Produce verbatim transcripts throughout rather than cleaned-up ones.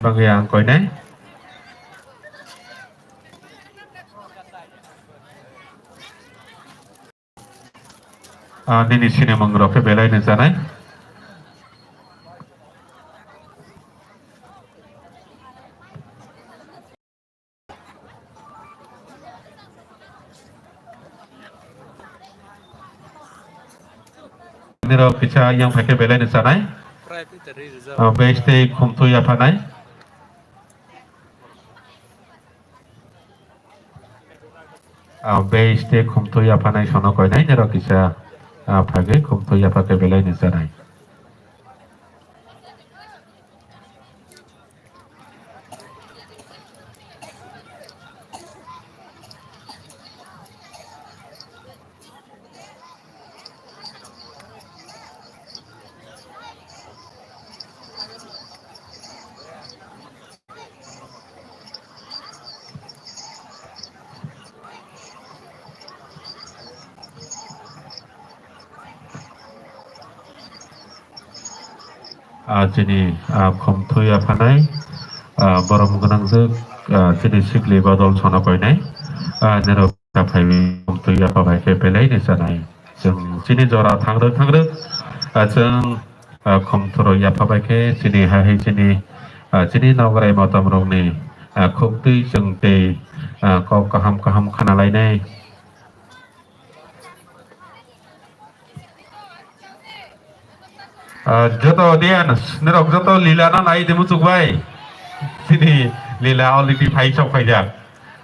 Bagwi ang koinai. Ah, nini sinimung rok khe belai ni chanai. Nirok kisa yang phai khe belai ni chanai. Ah, base tei khumthu yaphanai. Ah, base tei khumthu yaphanai sono koinai nirok kisa, ah, phagwi khumthu yapha khe belai ni chanai. Ah, chini, ah, khumthu yaphanai, ah, borom gwnangjwk, ah, chini sikli bodol sono koinai, ah, nirok phaiwi khumthu yapha bai khe belai ni chanai. Chwng chini jora thangrwk thangrwk, ah, chwng, ah, khumthuro yapha bai khe chini hai hai chini, ah, chini nograi motom rokni, ah, khuktwi chwng tei, ah, kok kaham kaham khana lainai. Ah, joto audience, nirok joto lila no nai di muchuk bai. Chini lila already phai sok phaijak.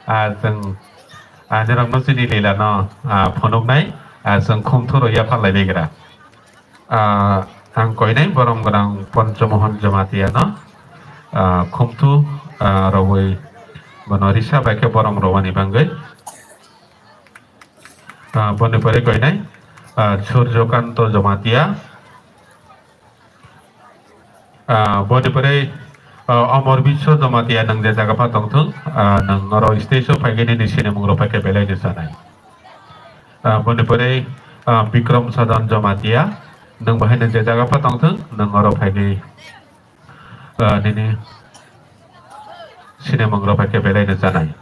Ah, chwng, ah, nirok no chini lila no, ah, phunuk nai, ah, chwng khumthuro yapha lai begra. Ah, ang koinai borom gwnang Ponchomohon Jamatia no, ah, khumthu, ah, rwui bono risa bai khe borom rwani bagwi. Ah, boni pore koinai, ah, Surjokanto Jamatia. Ah, boni pore, ah, Omor Biswa Jamatia nwng je jaga pha tongthung, ah, nwng oro stage o phaikhe nini sinimung rok phaikhe belai ni chanai. Ah, boni pore, ah, Bikrom Sadan Jamatia, nwng bo haino je jaga pha tongthung, nwng oro phaikhe, ah, nini sinimung rok phaikhe belai ni chanai.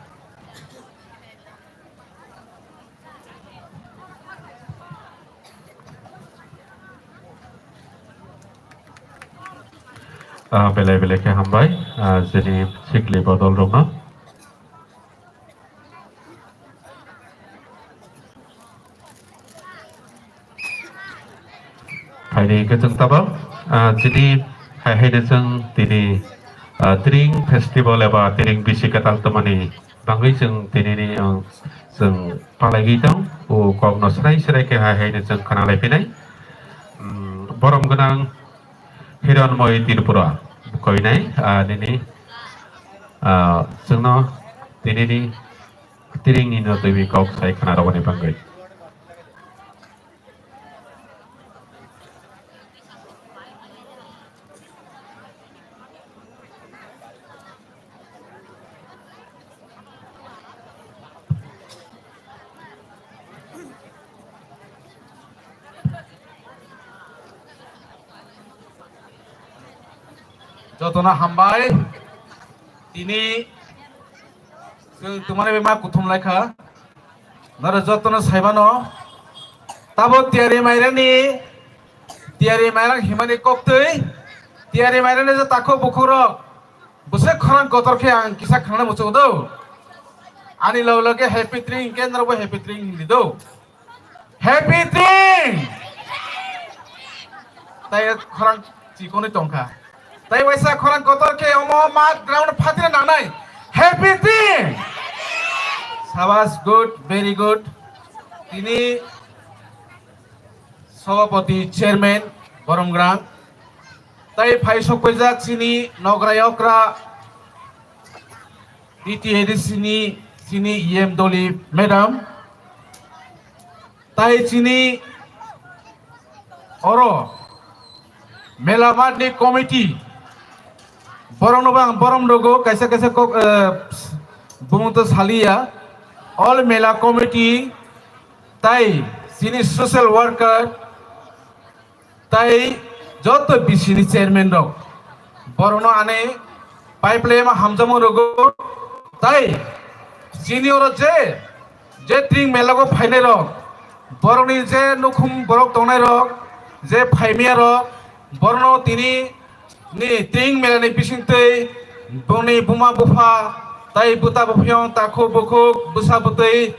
Ah, belai belai khe hambai, ah, chini sikli bodol rokno. Phaidi hwnkhe chwng tabok, ah, chini hai haino chwng tini, ah, Tring Festival eba Tring bisi kwtal tongmani bagwi chwng tinini, ah, chwng palaigwi tong, o kokno srai srai khe hai haino chwng khna lai phinai. Hmm, borom gwnang Hiranmoy Tripura koinai, ah, nini, ah, chwngno tinini Tringni no twiwi kok sai khna rwmani bagwi. Jotono hambai. Tini chwng tumani bai ma kuthum lai kha. Noro jotono saimano. Tabo tiyari mairani, tiyari mairang himani koktwi, tiyari mairani je takhuk bukhukrok, bwswk khorang kotor khe ang kisa khnana muchungo do. Ani loge loge happy Tring hinkhe norokbo happy Tring hinwi do. Happy Tring! Tai khorang chikonwi tongkha. Tai waisa khorang kotor khe omo mat ground phatino nangnai. Happy Tring! Sabas, good, very good. Tini Sabapati, Chairman, Boromgrang. Tai phai sokpaijak chini nogra yokra D T A D C ni chini E M Doli Madam. Tai chini oro Mela Mart ni committee, borokno bo ang borom rogo kaisa kaisa kok, eh, bumung to saliya. All Mela Committee tai chini social worker tai joto B C ni chairman rok, borokno ani Pipeline ma hamjakma rwgo. Tai chini oro je, je tring mela go phainai rok, borokni je nukhung borok tongnai rok, je phaimya rok, borokno tini ni tring mela ni bisingtwi boni buma bupha tai buta buphiyong takhuk bukhuk bwsa bwtwi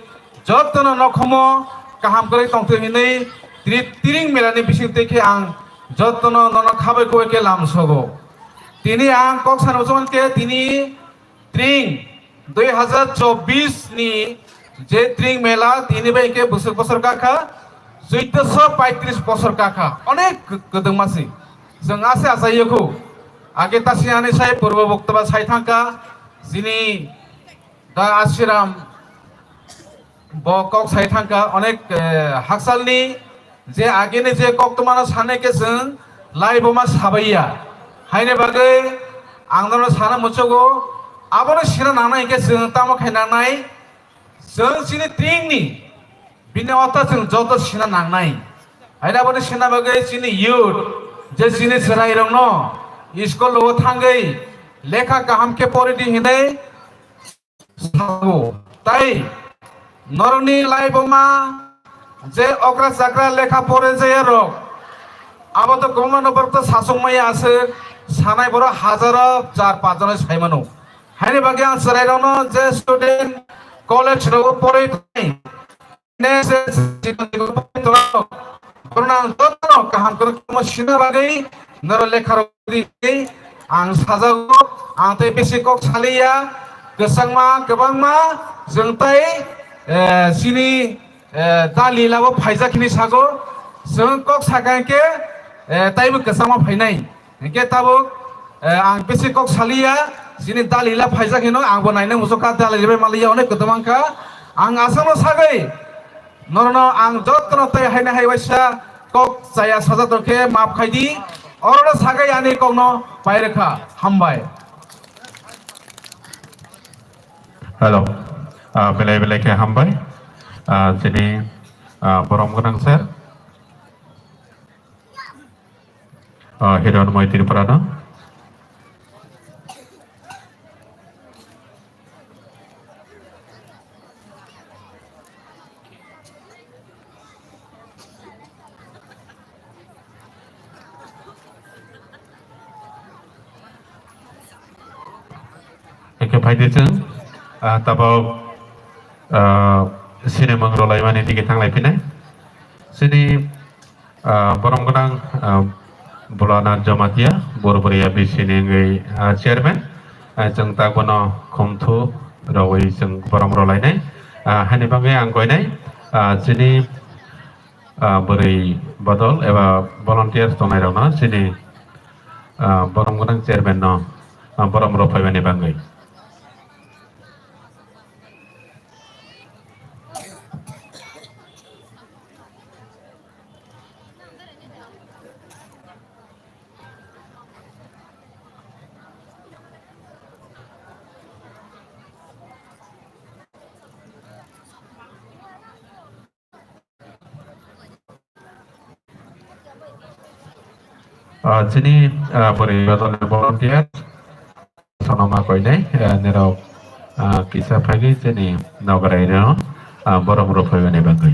jotono nokhomo kaham kwrwi tongthwi hinwi tri-, tring mela ni bisingtwi khe ang jotono nono khabai khubai khe lamsogo. Tini ang kok sana muchung khe tini tring dui hazar chobbish ni je tring mela tini bai khe bwswk bosor kakha, chuiddosho paitris bosor kakha, onek kwdwngma si. Chwng ase achai yakhu. Age ta sinani sai purbo boktoba sai thangkha, chini da Ashiram bo kok sai thangkha, onek, eh, haksalni je agini je koktwmano sanai khe chwng live-o ma sabaiya. Haini bagwi ang nono sana muchugo, abono sina nangnai hinkhe chwng tamo khai nangnai, chwng chini tringni bini otha chwng joto sina nangnai. Haini aboni sina bagwi chini youth, je chini chwrairokno school-o thangwi lekha kaham khe pori di hinwi sao. Tai norokni live-o ma je okra chakra lekha pore jaya rok, abo to kwbangma no borok to sasong maya aswk, sanai borok hazaro char panch jano sai mano. Haini bagwi ang chwrairokno je student college rogo poroi thai, N S S, borokno ang jotono kaham kwrwngma sina bagwi norok lekha rok di ang sajago, ang tei bisi kok saliya, kwchangma kwbangma chwng tai, eh, chini, eh, dalila bo phaijak hini sago, chwng kok saka hinkhe, eh, taibo kwchangma phainai. Hinkhe tabuk, eh, ang bisi kok saliya, chini dalila phaijak hino, ang bo naina muchukha, dalila bai maliya, onek kwdwma wngkha. Ang aswkno sagwi, norokno ang jotono tei haino hai waisa kok chaya sajak tongkhe maaf khai di, orono sagwi ani kokno pai rwkha. Hambai. Hello. Ah, belai belai khe hambai. Ah, chini, ah, borom gwnang sir. Ah, Hironmoi Tripura no. Eke phaidi chwng, ah, tabok, ah, sinimung rwlaimani dige thanglai phinai. Chini Ah, borom gwnang, ah, Bhulanath Jamatia, Borboria B C ni wngwi, ah, chairman. Ah, chwng tak bono khumthu rwui chwng borom rwlainai. Ah, hani bagwi ang koinai, ah, chini, ah, bwrwi bodol eba volunteers tongnairokno chini, ah, borom gwnang chairman no, ah, borom rw phaimani bagwi. Ah, chini, ah, bwrwi bodolni volunteer. Sonoma koinai, eh, nirok, ah, kisa phaigwi chini nogorai rino, ah, borom rw phaimani bagwi.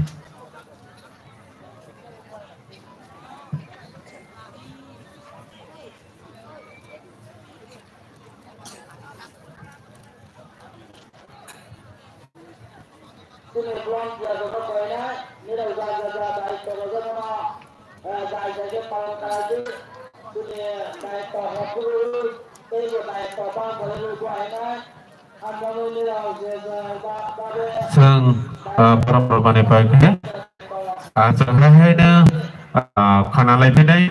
Chini volunteer rok koinai, nirok ja ja ja daityo rwjakma, eh, daityo khe palon khlai di. Chini daityo rok kwrwi, teibo daityo bang bolai rwgwi ainai. Hamjakmung nirok je ja ba, babe. Chwng, eh, borom rwmani bagwi, ah, chwng hai haino, ah, khana lai phinai,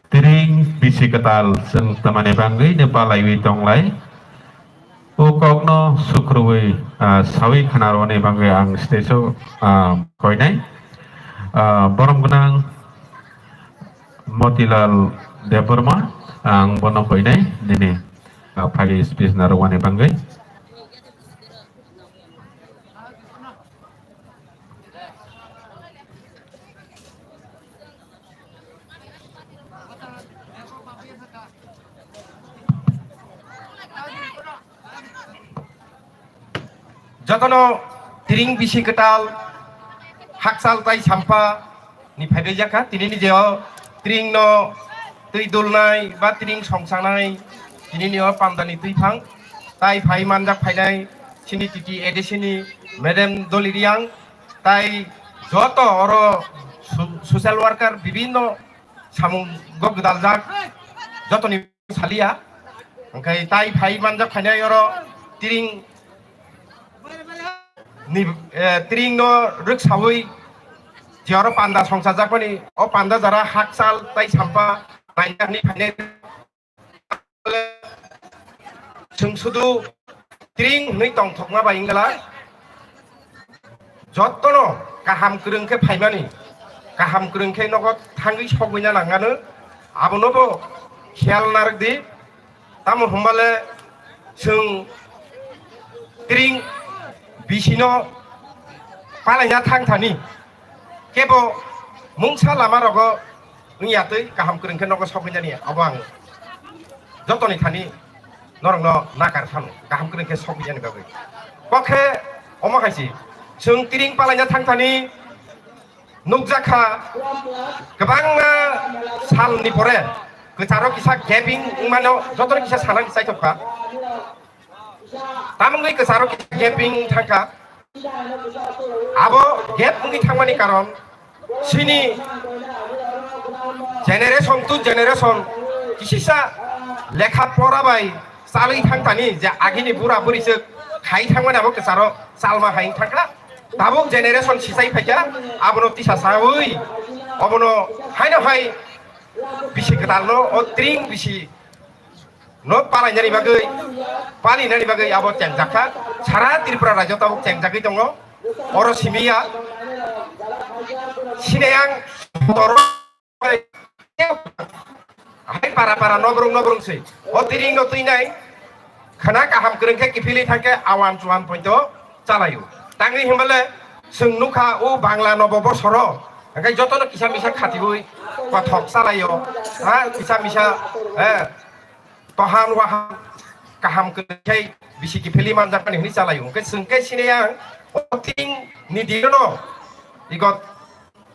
tring bisi kwtal chwng tongmani bagwi no balaiwi tonglai. O kokno sukrubwi, ah, sawi khnarwani bagwi ang stage-o, ah, koinai. Ah, borom gwnang Motilal Debbarma, ang bono koinai nini, ah, phagi speech narwkmani bagwi. Jotono tring bisi kwtal, hakchal tai sampa ni phaidai jakha, tini ni jeo tring no twi dulnai ba tring songsanai, tini ni o panda ni twi phang tai phai manjak phainai sini titi A D C ni Madam Doli Riang tai joto oro su-, social worker bibinno samung go gwdaljak jotoni saliya, hwnkhe tai phai manjak phainai oro tring ni, eh, tring no rwksawi je oro panda songchajakmani, o panda jara hakchal tai sampa naina hwnwi phainai. Chwng sudu tring hwnwi tongthokma bai wngla, jottono kaham kwrwng khe phaimani, kaham kwrwng khe nogo thangwi sogwina nangano, abonobo khiyal narwkdi. Tamo hwnbale chwng tring bisino palaina thang thani kebo mungsa lama rogo wngya twi kaham kwrwng khe nogo sogwinani abo ang jotoni thani norokno nakar phano kaham kwrwng khe sogwinani bagwi. Kok khe omo hai si, chwng tring palaina thang thani nukjakha, kwbangma salni pore kwcharo kisa gaping wngmano jotono kisa sanani chaithokha. Tamungwi kwcharo kisa gaping thangkha. Abo gap wngwi thangmani karon sini generation to generation kisisa lekha pora bai chalwi thangthani je agini bura buri se khai thangmani abo kwcharo chalma hai thangkha. Tabuk generation sisai phaikha, abono tisa sawi, obono haino hai bisi kwtalno o tring bisi no palainani bagwi, palinani bagwi abo chengjakha. Sara Tripura rajyo tabuk chengjagwi tongo. Oro simiya, sineyang, hai para para nobrung nobrung se. O tring no twinai, khana kaham kwrwng khe kiphilwi thangkhe awan chuan poito chalaio. Tangwi hwnbale chwng nukha o Bangla nobo bosoro, hwnkhe jotono kisa misa khatiwi kothok chalaio, ha, kisa misa, eh, tohan wahan kaham kwrwng khe bisi kiphilwi manjakmani hwnwi chalaio. Hwnkhe chwng khe sineyang o tring ni dinono igot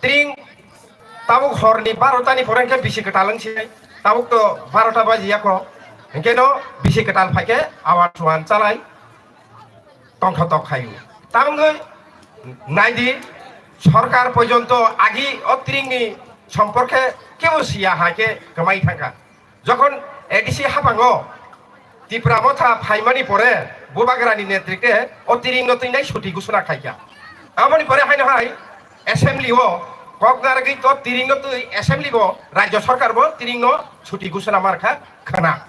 tring tabuk horni barota ni pore hwnkhe bisi kwtal wngsi, tabuk to barota baji yako, hwnkhe no bisi kwtal phaikhe awan chuan chalai tongthotok khaio. Tamungwi naidi, sorkar porjonto agi o tringni somporkhe kebo siya hai khe kwmai thangkha. Jokhon A D C haphango Tipra Motha phaimani pore Bubagrani netrite o tringno twinai suti gusuna khaikha. Aboni pore haino hai assembly o kok narwgwi to tringno twi assembly bo rajyo sorkar bo tringno suti gusuna markha khana.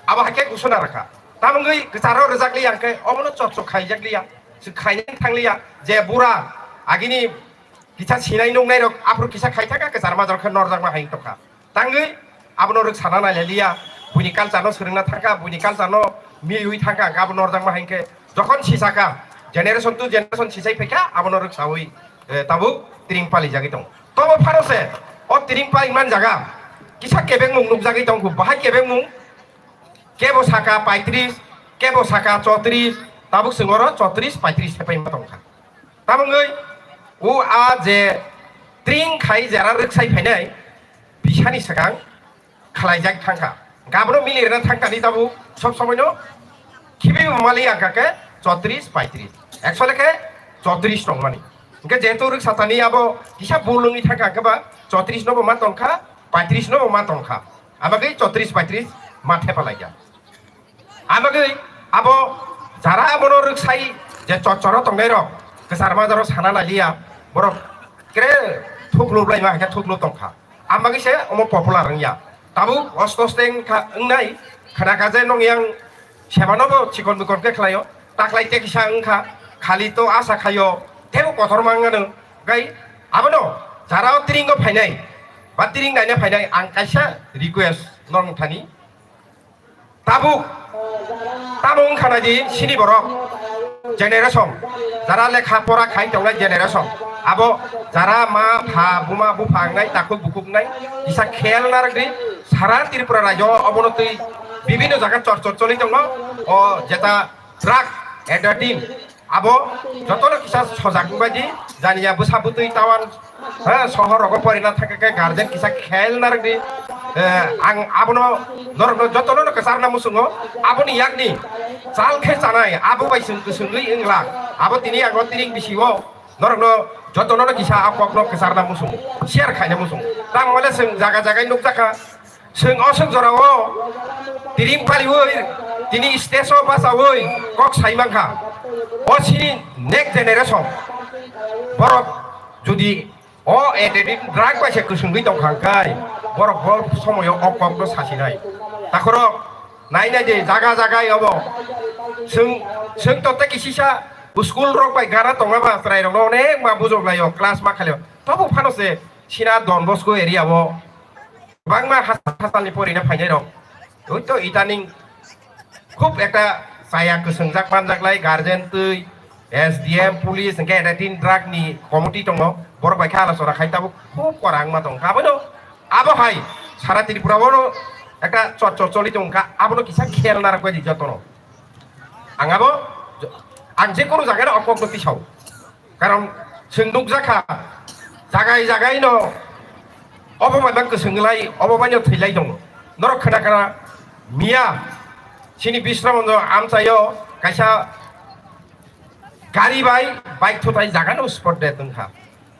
Abo hai khe gusuna rakha. Tamungwi kwcharo rwjakliya hwnkhe omono chokchok khaijakliya, se khainani thangliya je bura agini kisa sinai nuknai rok aphuru kisa khai thangkha, kwchar majra khe norjakma hai tongkha. Tangwi abono rwk sana nailaliya, buini culture no swrwngna thangkha, buini culture no miliwi thangkha, hwnkhe abo norjakma hai khe jokhon sisakha, generation to generation sisai phaikha, abono rwk sawi, eh, tabuk tring palijagwi tongo. Tobo phano se o tring pali man jaga kisa kebengmung nukjagwi tongkhu, bahai kebengmung kebo saka paitris, kebo saka chotris, tabuk chwng oro chotris paitris hepai ma tongkha. Tamungwi o a je tring khai jara rwksai phainai bisani swkang khlaijak thangkha. Gabono milirna thangkani tabuk sob somoino khibi mali angkha khe chotris paitris. Actually khe chotris tongmani. Hwnkhe jehetu rwksatani abo kisa bul wngwi thangkha hwnkhe ba chotris nobo ma tongkha, paitris nobo ma tongkha. Abagwi chotris paitris ma thepalaikha. Abagwi abo jara abono rwksai je chorchoro tongnairok kwchar majaro sana lailiya, borok kre thuklu blaima hai khe thuklu tongkha. Abagwi se omo popular wngya. Tabuk osto oste wngkha, wngnai khnakha je nong yang sebanobo chikon bikon khe khlaio, taklai te kisa wngkha, khali to asa khaio, tebo kothorma wngano. Gai abono jara o tringo phainai ba tring naina phainai ang kaisa request norok thani. Tabuk tamo wngkha nai di sini borok generation, jara lekha pora khai tongnai generation, abo jara ma pha buma bupha wngnai takhuk bukhuk wngnai kisa khel narwk di. Sara Tripura rajyo obono twi bibinno jaga chor chor choli tongo. O jeta drug addict Abo jotono kisa sojak wngbaidi, janiya bwsa bwtwi tawan, ha, sohor rogo porina thangkhe guardian kisa khel narwkdi. Eh, ang abono norokno jotono no kwcharna muchungo, aboni yakni chal khe chanai, abo bai chwng kwchwngwi wngla. Abo tini ang o tiring bisio norokno jotono no kisa a kokno kwcharna muchungo, share khaina muchungo. Tamo le chwng jaga jaga nukjakha, chwng o swk jorao tiring paliwi tini stage o bachawi kok sai mankha. O chini next generation borok jodi o editing drug bai se kwswngwi tongkha hwnkhe borok bo somoyo o kokno sasinai. Takhorok nai nai de jaga jaga obo. Chwng, chwng to tei kisisa school rok bai gana tongma ba chwrai rokno onek ma bujok laio, class ma khalio. Tobo phano se Sina Don Bosco area o kwbangma hachal hachalni porina phainai rok. Oi to idaning khub ekta chaya kwswngjak manjak lai guardian twi S D M, police, hwnkhe editing drug ni committee tongo, borok bai khe alochona khai tabuk khub kwrwngma tong. Abono, abo hai sara Tripura o ekta chorchor choli tong kha, abono kisa khel narwk bai di jotono. Ang abo, ang je kono jaga o kok no tisao. Karon chwng nukjakha, jagai jagai no obo bai bang kwswng lai, obo bai no thwi lai tongo. Norok khna khna miya chini Bisramganj amchaio kaisa gari bai bike thutai jaga no spot death wngkha.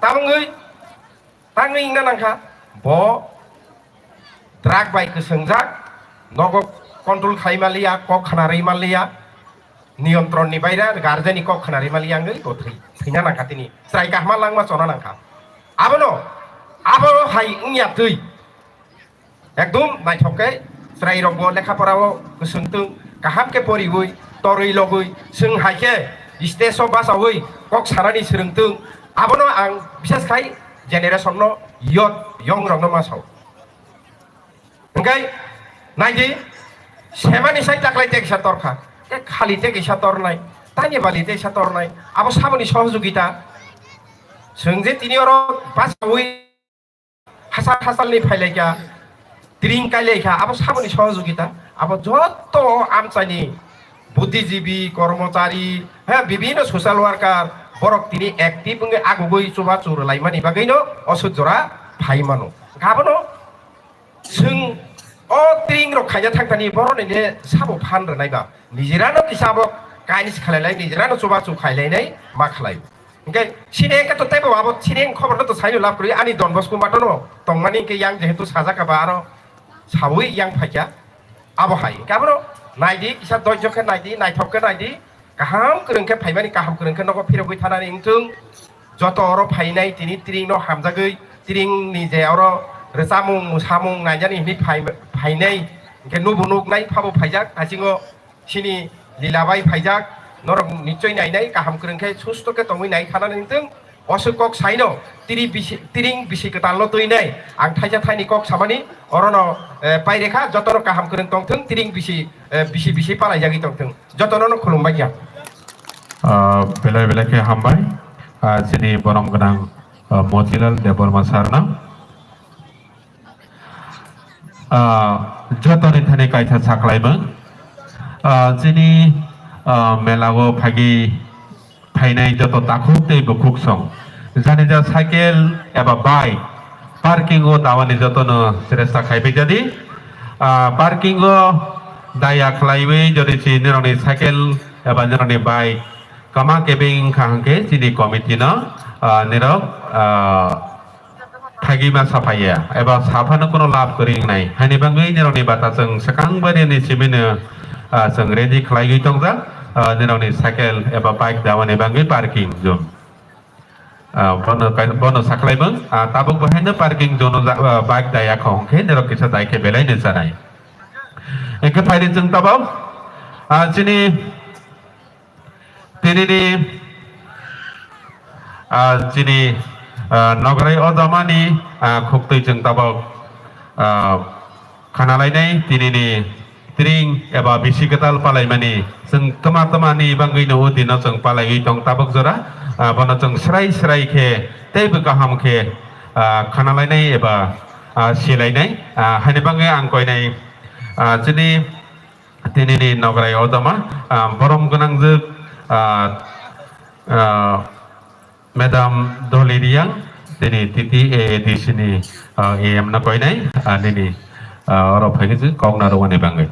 Tamungwi tangwi wngna nangkha bo drug bai kwswngjak, nogo control khai manliya, kok khna rwi manliya, niyontron ni baira guardian ni kok khna rwi manliya wngwi bo thwi-, thwina nangkha tini. Chwrai kahma langma chona nangkha. Abono, abo hai wngya twi. Ekdum naithok khe chwrai rok bo lekha pora o kwswng tong, kaham khe poriwi, torwi logwi, chwng hai khe stage o bachawi kok sanani swrwng tong. Abono ang bishes khai generation no, youth, young rok no ma sao. Hwnkhe naidi, semani sai taklai tekisa torkha, tei khali tekisa tornai, tani bali tekisa tornai, abo saboni sohojogita. Chwng je tini oro bachawi hachal hachalni phailaikha, tring kailaikha, abo saboni sohojogita, abo joto amchaini buddhijibi, kormochari, ha, bibhinno social worker, borok tini active wngwi agugwi chubachu rwlaimani bagwino o suk jora phai mano. Hwnkhe abono chwng o tring rok khaina thangthani boroni le sabo phan rwnai ba, nijera no kisa abo kainwi se khalai lai, nijera no chubachu khailai nai ma khalai. Hwnkhe sini hwnkhe to teibo abo sini hwnkhe khobor no to saino lab kwrwi, ani Don Bosco mato no tongmani hwnkhe yang jehetu sajak ba aro sawi yang phaikha. Abo hai hwnkhe abono naidi, kisa doijjo khe naidi, naithok khe naidi, kaham kwrwng khe phaimani, kaham kwrwng khe nogo phirogwi thanani wngthung. Joto oro phainai tini tring no hamjagwi, tring ni je oro rwchapmung mwsamung nainani hwnwi phai-, phainai, hwnkhe nubo nuknai phabo phaijak, haisingo chini lila bai phaijak, norok nichoi nainai, kaham kwrwng khe susto khe tongwi nai thanani wngthung. Oswk kok saino tiri bisi, tiring bisi kwtalno twinai ang thaisa thaini kok samani orono, eh, pairekha, jotono kaham kwrwng tongthung, tiring bisi, eh, bisi bisi palaijagwi tongthung, jotono no khulumbai ya. Ah, belai belai khe hambai, ah, chini borom gwnang, ah, Motilal Debbarma sarno. Ah, jotoni thani kaitha saklaimung. Ah, chini, ah, mela o phagi phainai joto takhuk tei bukhuk song. Jani ja cycle eba bike parking o dawani jotono cheresta khaibai jadi. Ah, parking o daya khlaiwi jodi si nirokni cycle eba nirokni bike kama kebeng wngkha hwnkhe chini committee no, ah, nirok, ah, thagima saphaiya eba saphano kuno lab kwrwi wngnai. Haini bagwi nirokni bata chwng swkang bari ni simino, ah, chwng ready khlaiwi tongjak, ah, nirokni cycle eba bike dawani bagwi parking zone. Ah, bono kai-, bono saklaimung, ah, tabuk bahaino parking zone o ja-, ah, bike daya kha hwnkhe nirok kisa dai khe belai ni chanai. Hwnkhe phaidi chwng tabuk, ah, chini Tinini, ah, chini, ah, nograi o jamani, ah, khuktwi chwng tabuk, ah, khana lainai tinini tring eba bisi kwtal palaimani chwng tma tmani bagwino o dino chwng palaiwi tong tabuk jora, ah, bono chwng srai srai khe teibo kaham khe, ah, khana lainai eba, ah, silainai, ah, haini bagwi ang koinai, ah, chini Tinini nograi o jama, ah, borom gwnangjwk, ah, Ah, Madam Dolly Riang, tini T T A A D C ni, ah, A M no koinai, ah, nini, ah, oro phaikhe kok narwkmani bagwi.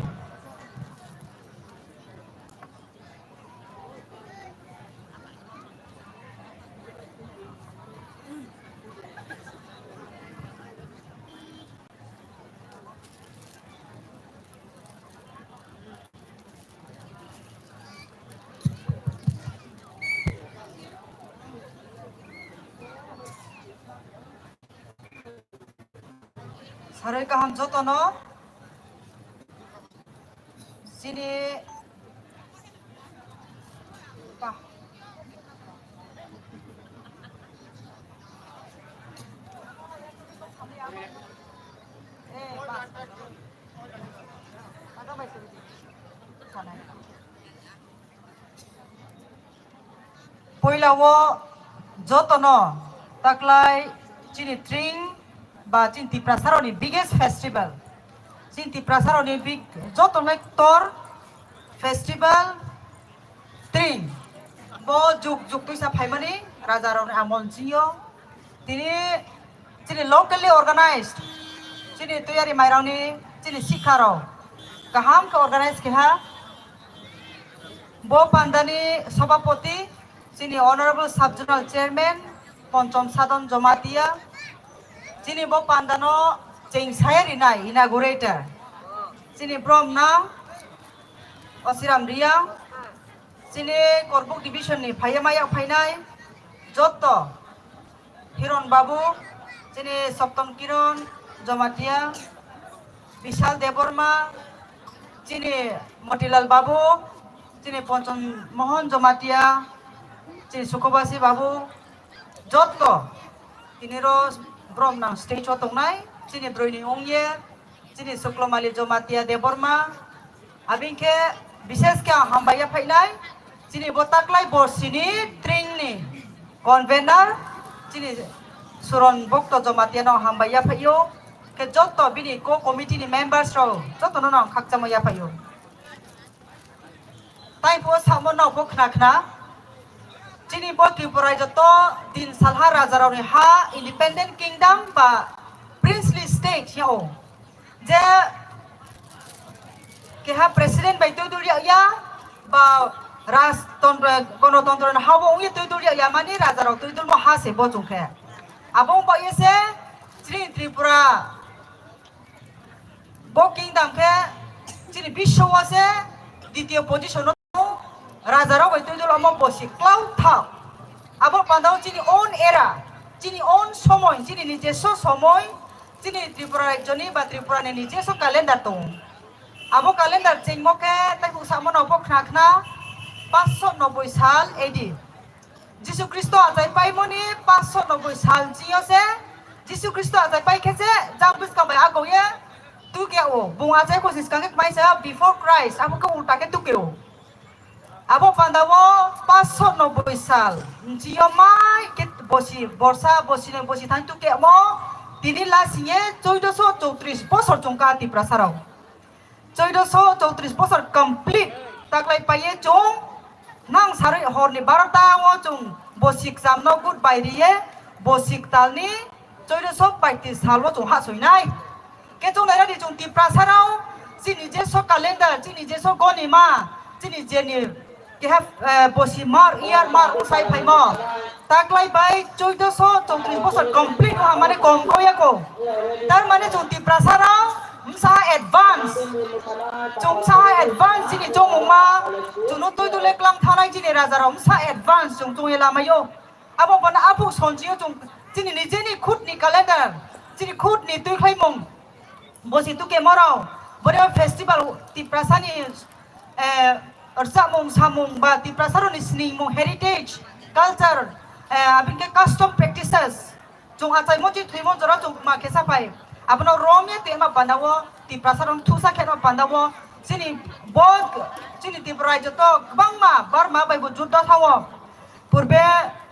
Saroi kaham jotono. Chini pa. Eh, pa. Pada bai suri. Sanai. Poila o jotono taklai chini Tring ba chini Tiprasaroni biggest festival. Chini Tiprasaroni big, jotono ktor festival Tring. Bo juk juk twisa phaimani rajarokni amol chingyo. Tini chini locally organized, chini tuyari mairokni chini sikharok kaham khe organize keha. Bo pandani sobhapoti chini Honorable Sub Zonal Chairman Ponchom Sadon Jomatia, chini bo pandano cheng saya rinai inaugurator, chini bromna Osiram Riang, chini Korbuk Division ni phaiya maya phainai jotto Hiron Babu, chini Sopton Kiron Jomatia, Bishal Debbarma, chini Motilal Babu, chini Ponchon Mohon Jomatia, chini Sukhobasi Babu, jotto tiniro brom nang stage o tongnai, chini broi ni ongye, chini Suklomali Jomatia Debbarma, abing khe bishes khe ang hambai ya phainai, chini bo taklai bo sini Tring ni convener, chini Suron Bhokto Jomatia no hambai ya phaio, khe jotto bini co committee ni members rok jotto no ang khakchangma ya phaio. Tai phuo samo nokbo khna khna. Chini bo Tripura joto din salha rajarokni ha independent kingdom ba princely state ya o. Je keha president bai twi dul ya ba rajtontro, gonotontro ni ha bo ongya twi dul ya mani rajarok twi dul mo ha se bo chwng khe. Abo wng ba ye se chini Tripura Bo kingdom khe chini biswo se ditiyo position o tongo. Rajarok bai twi dolo omo bosi klau thao. Abo pandao chini own era, chini own somoi, chini nijeso somoi, chini Tripura rajyoni ba Tripura ni nijeso calendar tongo. Abo calendar chengmo khe tei kok samo no bo khna khna panchsho noboi sal A D. Jisu Khristo achai paimoni panchsho noboi sal chio se Jisu Khristo achai pai khe se jang bwskang bai ago ye tuke o. Bung achai kho siskang khe mai sa before Christ, abo khe ulta khe tuke o. Abo panda o panchsho noboi sal chio mai khe bosi borsa bosi noi bosi thang tuke mo tini la singe choidoso chowtris bosor chungkha Tiprasa rok. Choidoso chowtris bosor complete taklai paiye chwng nang sarwi horni barota o chwng bosik chamno good bai riye bosik talni choidoso paitris salo chwng hachwinai. Khe chwng nairadi chwng Tiprasarao chini jeso calendar, chini jeso gonima, chini jeni keha, eh, bosi mar, iyar mar wngsa phaimo. Taklai bai choidoso chowtris bosor complete wngha mane kom koyako. Tar mane chwng Tiprasarao msa advance. Chwng msa advance chini chongmungma. Chwngno twi dule klang thanai chini rajarao msa advance chwng chongye lamaio. Abo bono aphuk sonchio chwng chini nijeni khutni calendar, chini khutni twi khlaimung. Bosi tuke morao, boreo festival Tiprasani, eh, rwchapmung samung ba Tiprasaroni sningmung heritage, culture, eh, abini khe custom practices. Chwng achaimo chi thwimo jora chwng ma khe saphai. Abono romya tema pandao Tiprasarok thusa kheno pandao chini bo chini Tripura joto kwbangma Burma bai bo juddo thango. Purbe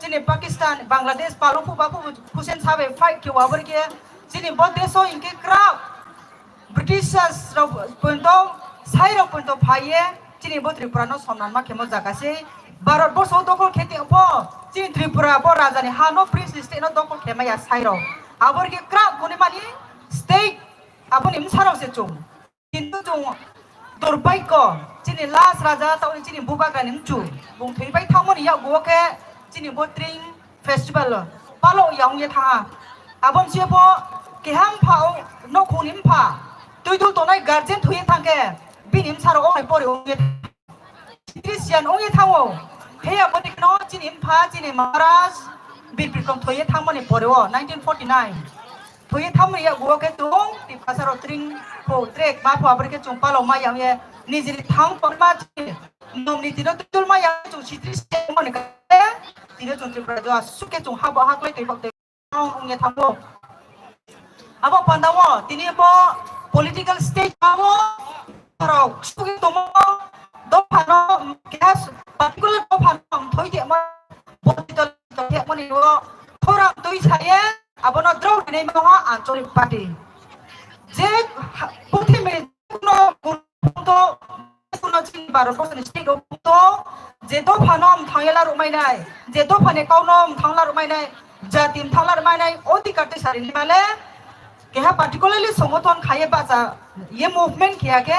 chini Pakistan, Bangladesh, palo phuba phubu Hussein sabe fight khe wabor khe chini bo deso hinkhe kwrak Britishers rok punto sai rok punto phaiye chini bo Tripura no somnan ma khemo jaga se Bharat borso dokol khe tongpho, chini Tripura bo raja ni ha no, prince ni state no dokol khe maya sai rok. Abo rikhe krak kuni mani state aboni bwsa rok se chung. Kintu chung durbaikyo, chini last raja tao chini bubagra ni mchu. Bung thwi pai thangmani yakgo khe chini bo Tring festival palo ya ongya tha. Abo mchio bo keham pha o nokhung ni mpha. Twi dul tonai guardian thwi thangkhe bini msaro ongni pori ongya Christian ongwi thango. He aboni no chini mpha, chini Maharaj, Bir Bikram thoye thangmani pore o nineteen forty-nine. Thoye thangmani ya guo khe tung, Tiprasa rok tring pho, trek ma pho, aboni khe chung palo ma yang ye, nijini thang pon ma chini nom niti no tul ma yang chung sitri se mani khe, tini chung Tripura jo asuk khe chung habo haklai tei bak tei. Wngya thango. Abo pandao tini bo political stage o rok sugwi tongo, dophano keha particular dophano mthoi tongma, bo tongthekmani o khorang twi saye abono draw rinai mano anchalik party. Je purthimbi kuno to, kuno chini Bharat borso ni state o to, je dopha no mthang la rwmai nai, je dopha ni kau no mthang la rwmai nai, jati mthang la rwmai nai, odhikar tei sari ni male, keha particularly songothon khaye bacha, ye movement khiya khe,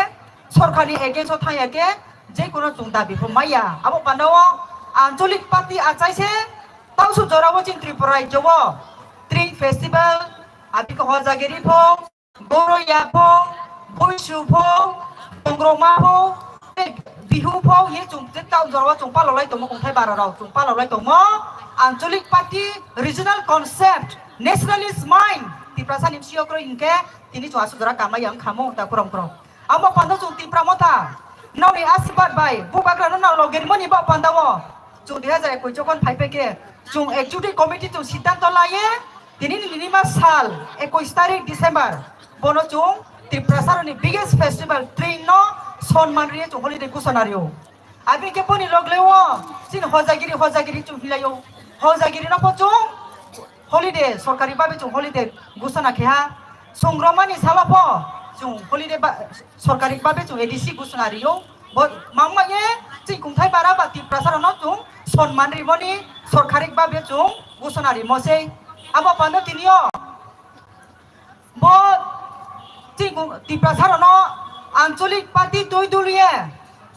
sorkar ni against o thangya khe, je kuno chung dabi pho maya. Abo pandao anchalik party achai se, tausu jora o chini Tripura rajyo o, Tring festival, abike Hojagiri pho, Goroya pho, Boisu pho, Tongroma pho, tei Bihu pho, ye chung tei tao jora o chung palolai tongmo, kongthai bara rok chung palolai tongmo. Anchalik party, regional concept, nationalist mind, Tiprasa ni bisi o kroi hinkhe, tini chung asuk jora kamai yang khamo, ta kurang kurang. Amo pando chung Tipra motha, nokni asirwad bai, bubagra no nang logerimo ni ba pandao. Chung dui hazar ekoi chokon phai peke, chung executive committee chung siddhanto laye, tini ni nini ma sal, ekoi tarik December, bono chung Tiprasa roni biggest festival, Tring no sonman riye chung holiday kusana rio. Abike boni logle o, chini Hojagiri, Hojagiri chung hilayo. Hojagiri no po chung holiday, sorkari babe chung holiday gusana kheha. Songromani salo pho chung holiday ba, sorkari babe chung A D C gusana rio. Bo mangma ye chini kungthai bara ba Tiprasa rok no chung sonman rimoni sorkari babe chung gusana rimo sei. Abo pando tinio bo chini kung-, Tiprasa rok no anchalik party twi duliye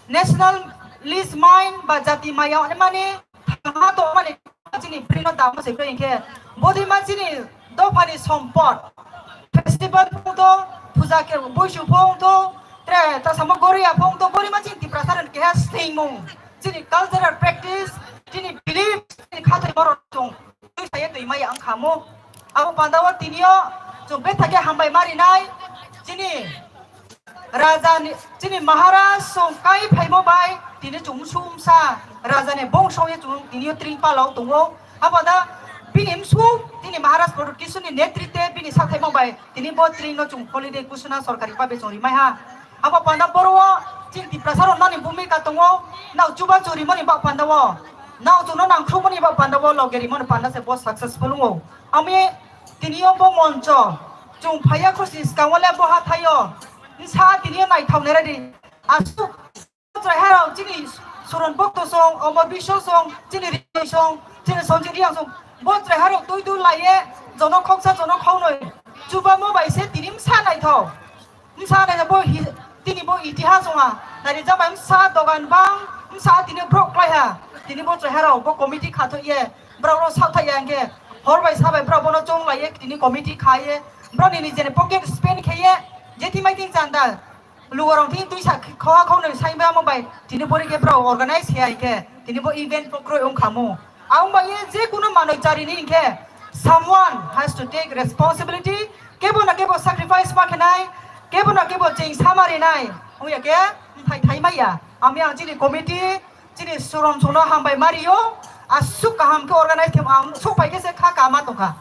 national list mind ba jati maya mani thangma tongmani chini bwrwino damo se khe hinkhe, bodi ma chini dophani sompot, festival phung to, puja khe, buisu phung to, tre ta samo Goriya phung to, bodi ma chini Tiprasa rok keha swngmung, chini cultural practice, chini belief, chini khathai borok chung twi saye twi maya wng kha mo. Abo pandao tinio chung bethake hambai marinai, chini Raja ni, chini Maharaj song kai phaimo bai, tini chung sumsa Raja ni bongso ye chung tini o Tring palo tongo. Abo da bini msu, tini Maharaj Pradyut Kishore ni netritwe bini sakhaimo bai, tini bo Tring no chung holiday kusuna sorkari babe chung rimai ha. Abo panda boro o chini Tiprasa rok nani bumika tongo, nao chuba churi mani ba panda o, nao chung no nangkhru mani ba panda o, loge rimani panda se bo successful wngo. Ami tini o bo moncho, chung phaiya khusi skang o le bo hathai o, nsa tini o naithok nai radi. Asuk chwrai harok chini Suron Bhokto song, Omor Biswa song, chini Ri song, chini Sanjit Reang song, bo chwrai harok twi twi laiye, jono khoksa jono khoknwi, chuba mo bai se tini msa naithok. Msa naithok bo hi-, tini bo itihas wngha, nai rijak bai msa dogan bang, msa tini brok klaiha, tini bo chwrai harok bo committee khathok ye, borok rok saothai ya hwnkhe, hor bai sa bai borok bono chong laiye, tini committee kha ye, borok ni nijeni pocket spend khe ye, jethi mai thing chanda. Lugarok thing twi sa khoha khonoi sai ba mo bai tini bori khe borok organize khe ai khe tini bo event pokro wng kha mo. Ang bai ye je kuno manoi chari ni hinkhe someone has to take responsibility. Kebo na kebo sacrifice ma khe nai, kebo na kebo ching sama ri nai. Ong ya khe mthai thai ma ya. Ami ang chini committee, chini surom songno hambai ma rio. Asuk kaham khe organize khe ang sok pai khe se kha kama tong kha.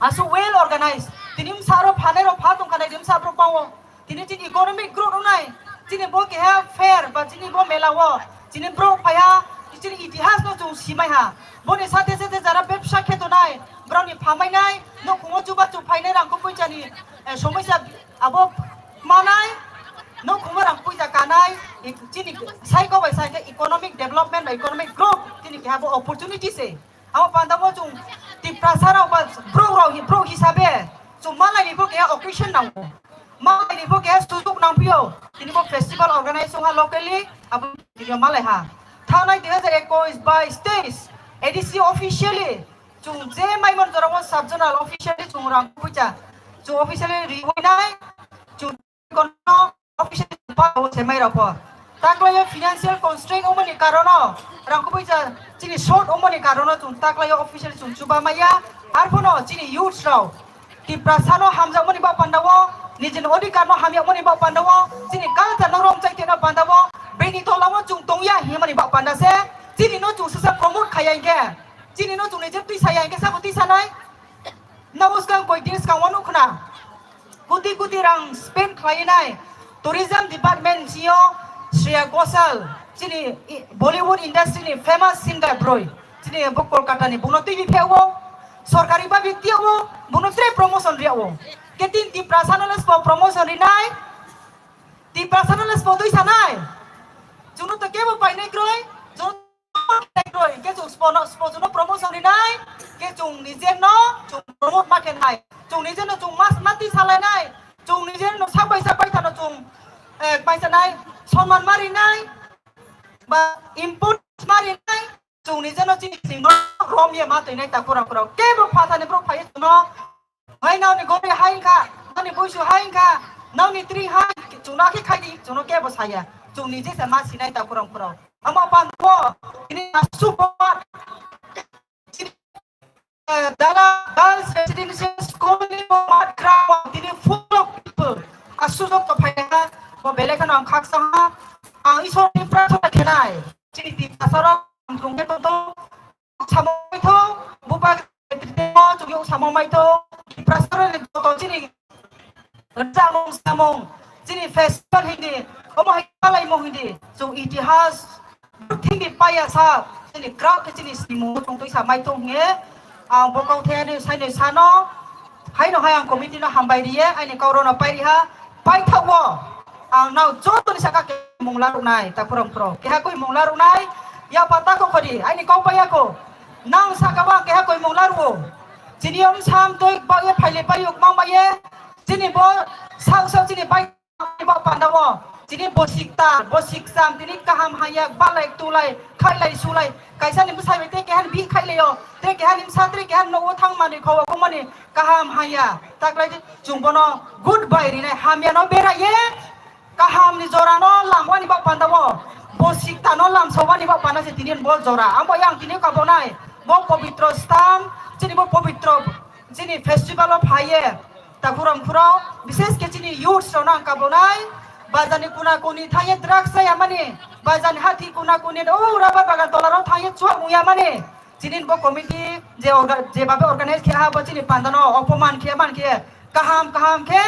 Asuk well organize. Tini msa ro phane ro pha tong kha nai, tini msa ro pang o. Tini chini economic growth wngnai, chini bo keha fair ba chini bo mela o, chini borok phaiha, chini itihas no chwng simai ha. Boni sate sate jara bebsa khe tonai, borok ni phamai nai, nukhung o chuba chu phainai rang kho poicha ni, eh, somosya abo manai, No khumui rang puisa kanai, chini cycle bai cycle economic development bai economic growth chini keha bo opportunity se. Abo panda bo chwng Tiprasa rok ba brouh rok, brouh hisabe chwng malai ni bo keha occasion nango. Malai ni bo keha sujuk nangphio. Tini bo festival organize wngha locally, abo tini malai ha. Thangnai dui hajar ekwis bai stage A D C officially chwng je maimon jora o sub zonal officially chwng rang puisa. Chwng officially riwinai chwng kono official pa o se mai rok pho. Taklaio financial constraint wngmani karono, rang kubui ja chini short wngmani karono chwng taklaio official chwng chuba maya. Arphono chini youths rok Tiprasano hamjakmani ba pandao, nijini odhikarno hamyakmani ba pandao, chini culture no romchai tongna pandao, bini tolamo chwng tongya himani ba panda se, chini no chwng sisa promote khaya hinkhe, chini no chwng nije twi saya hinkhe sabo twi sanai. Nabo swkang koi din swkang wano khna. Kuti kuti rang spend khlainai tourism department C E O Shreya Ghoshal, chini i-, Bollywood industry ni famous singer broi, chini bo Kolkata ni, bono twi pheo, sorkari babi tio, bono tre promotion riao. Ketin Tiprasa no lesbo promotion rinai, Tiprasa no lesbo twi sanai. Chunu to kebo painai kroi, chunu Khe chwng spo no, spo chwngno promotion rinai, khe chwng nijerno chwng promote ma khe nai, chwng nijerno chwng mas mati salainai, chwng nijerno sabai sabai thano chwng, eh, paisa nai, sonman ma rinai, ba importance ma rinai, chwng nijerno chini singno romye ma toinai ta kurang kurang. Kebo phathani borok phaiya chwngno Hai nokni gori hai wngkha, nokni buisu hai wngkha, nokni tring hai, chwngno khe khai di, chwngno kebo saya. Chwng nije se ma sinai ta kurang kurang. Omo pando tini asuk bo, eh, Dala Girls Residential School ni bo mat ground tini full of people. Asuk jotto phaiha, bo belai kheno ang khaksa ha. Ang Isor ni prarthana khenai. Chini Tiprasa rok ang thung khe tongthok. Samung maitho, bupa chukyo samung maitho, Tiprasa rok ni joto chini rwchapmung samung, chini festival hindi, omo hai palaimung hindi, chwng itihas, thingdi paya sa, chini kwrak khe chini snimung chwng twi sa maitho hwnwi, ang bo kok thani saino sano, Haino hai ang committee no hambai riye, aini kok rok no pai riha, paithak o ang nao joto ni saka khe mungla ruknai, ta kurang pro, keha koi mungla ruknai, ya pata ko khori, aini kok pai ako, nang saka ba keha koi mungla ruo, chini om sam toi ba ye phaile pai yok mang ba ye, chini bo sao sao chini pai Ba panda o, chini bosik ta, bosik cham, tini kaham haya, balai tulai, khailai sulai, kaisa ni bwsai bai tei keha ni bihik khailai o, tei keha ni bwsa, tei keha ni nogo thang mani, kho o mani, kaham haya, taklai di, chwng bono good bye rinai, hamya no bera ye, kaham ni jora no lamwani ba panda o, bosik ta no lamsawani ba panda se tini bo jora, amo yang tini kabonai, bo pobitro stan, chini bo pobitro, chini festival o phaye, Takhurong phuro, bises khe chini youths rokno ang kabonai, bazarni kuna kuni thangye drugs chaya mani, bazarni hati kuna kuni o rubber bagan tola rok thangye chuak muya mani. Chini bo committee je orga-, je babe organize khe ha bo chini pandano opoman khe man khe kaham kaham khe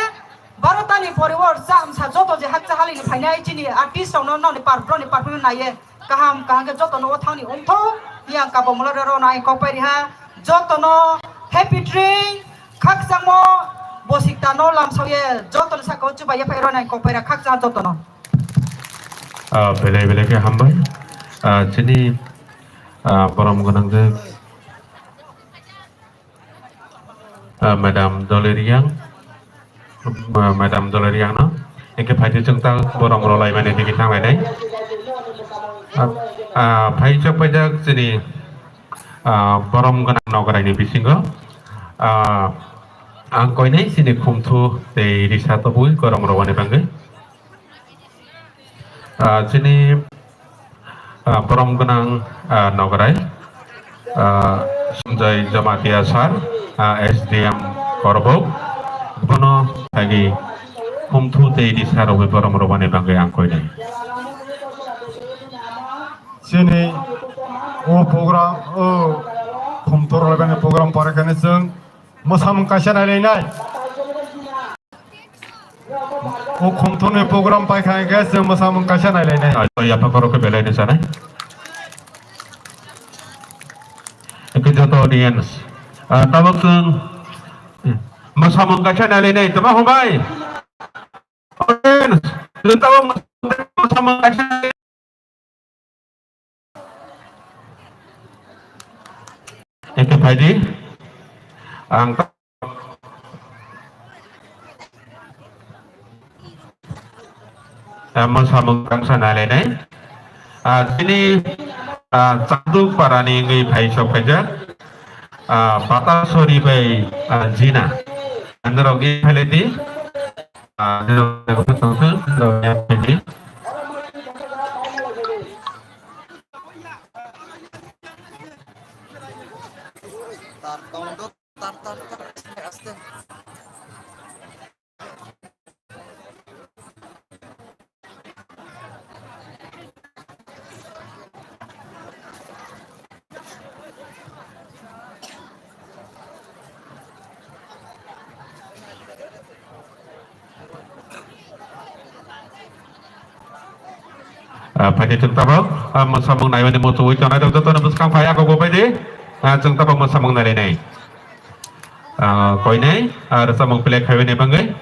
barotani poriwar cha msa joto je hakcha halini phainai chini artist rokno noni par-, broni performance naiye. Kaham kaham khe jotono o thangni wngthok, yang kabomolo rero nai kokpai riha, jotono happy train, khakchangmo bosik tano lamsokye, jotono saka o chubai yaphai rwnai kokpai ra khakchang jotono. Ah, belai belai khe hambai. Ah, chini, ah, borom gwnang je Ah, Madam Doleriang, ah, Madam Doleriang no, engke phaidi chwng ta borom rwlaimani digi thanglainai. Ah, ah, phai chok paijak chini, ah, borom gwnang nograi ni bisingo, ah, ang koinai chini khumthu tei risa tobwi borom rwani bagwi. Ah, chini, ah, borom gwnang, ah, nograi, ah, Sanjay Jamatia sir, ah, S D M Korbok, bono agi khumthu tei risa rwgwi borom rwmani bagwi ang koinai. Chini o program, o khumthu rwlaimani program pore khe chwng mwsamung kaisa nailainai. O khumthorni program paikha hingkhe chwng mwsamung kaisa nailainai. Ah, yapha khoro khe belai ni sanai. Hingkhe joto audience. Ah, tabuk chwng, eh, mwsamung kaisa nailainai. Tama hambai. Audience. Chwng tabok mwsamung kaisa. Eke phaidi. Ang ta-, ah, mwsamung tangsa nailainai. Ah, chini, ah, Chakduk parani wngwi phai sok phaijak. Ah, Patasori bai, ah, Jina. Norok wngwi phailaidi. Ah, norok wngwi phailaidi. Tar, tar, tar, aste, aste. Ah, phaidi chwng tabok, ah, mwsamung naimani muchungwi tongnai rok jotono bwskang phai, abo bo phaidi. Ah, chwng tabok mwsamung nailainai. Ah, koinai, ah, rwchapmung play khaibani bagwi.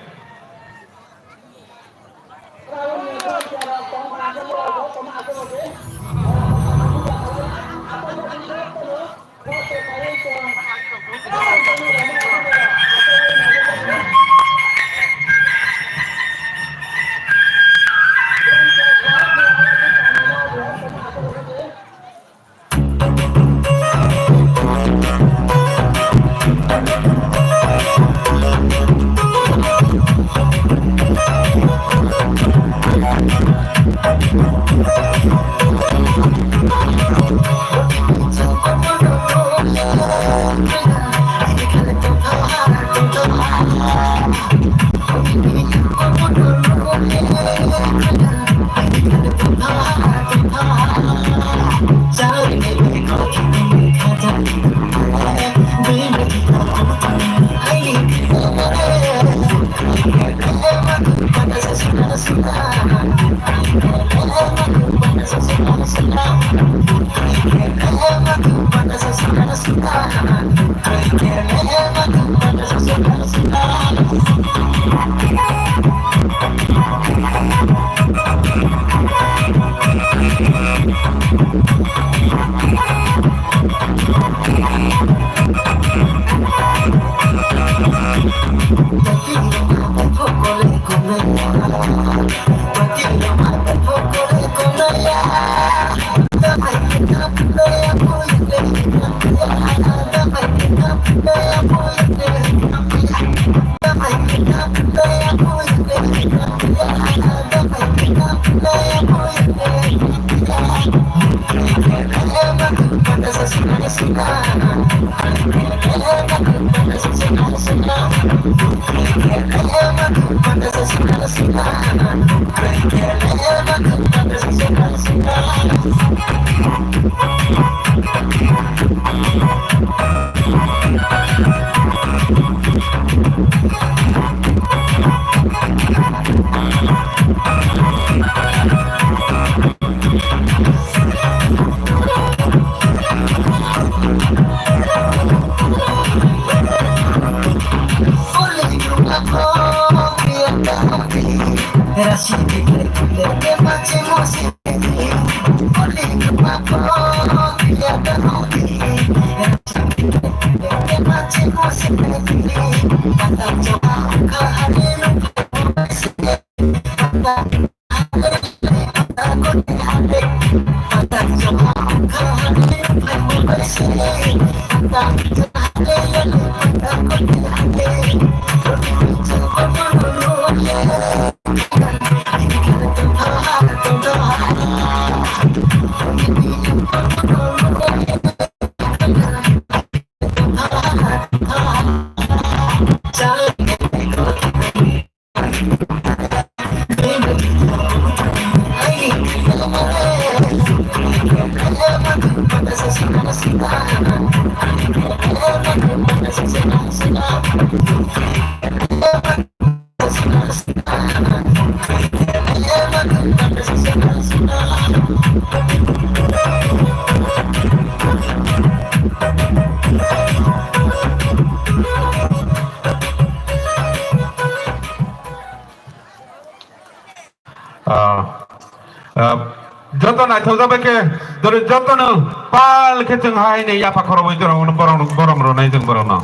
Joto naithokjak bai khe, dori jotono pal khe chwng hai ni yapha khorobwi borok, borok, borom rwnai chwng borokno.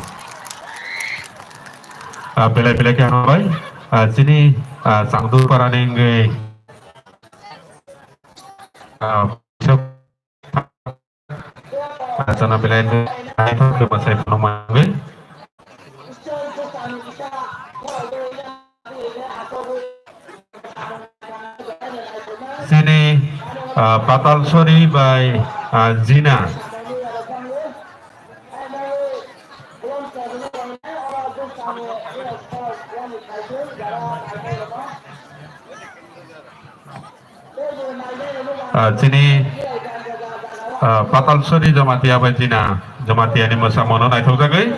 Ah, belai belai khe hambai. Ah, chini, ah, Changdupara ni wngwi, ah, ah, chana belai naithok khe mwsai phano mangwi. Chini, ah, Patal Sori bai, ah, Jina. Ah, chini, ah, Patal Sori Jamatia bai Jina, Jamatia ni mwsamano naithokjagwi.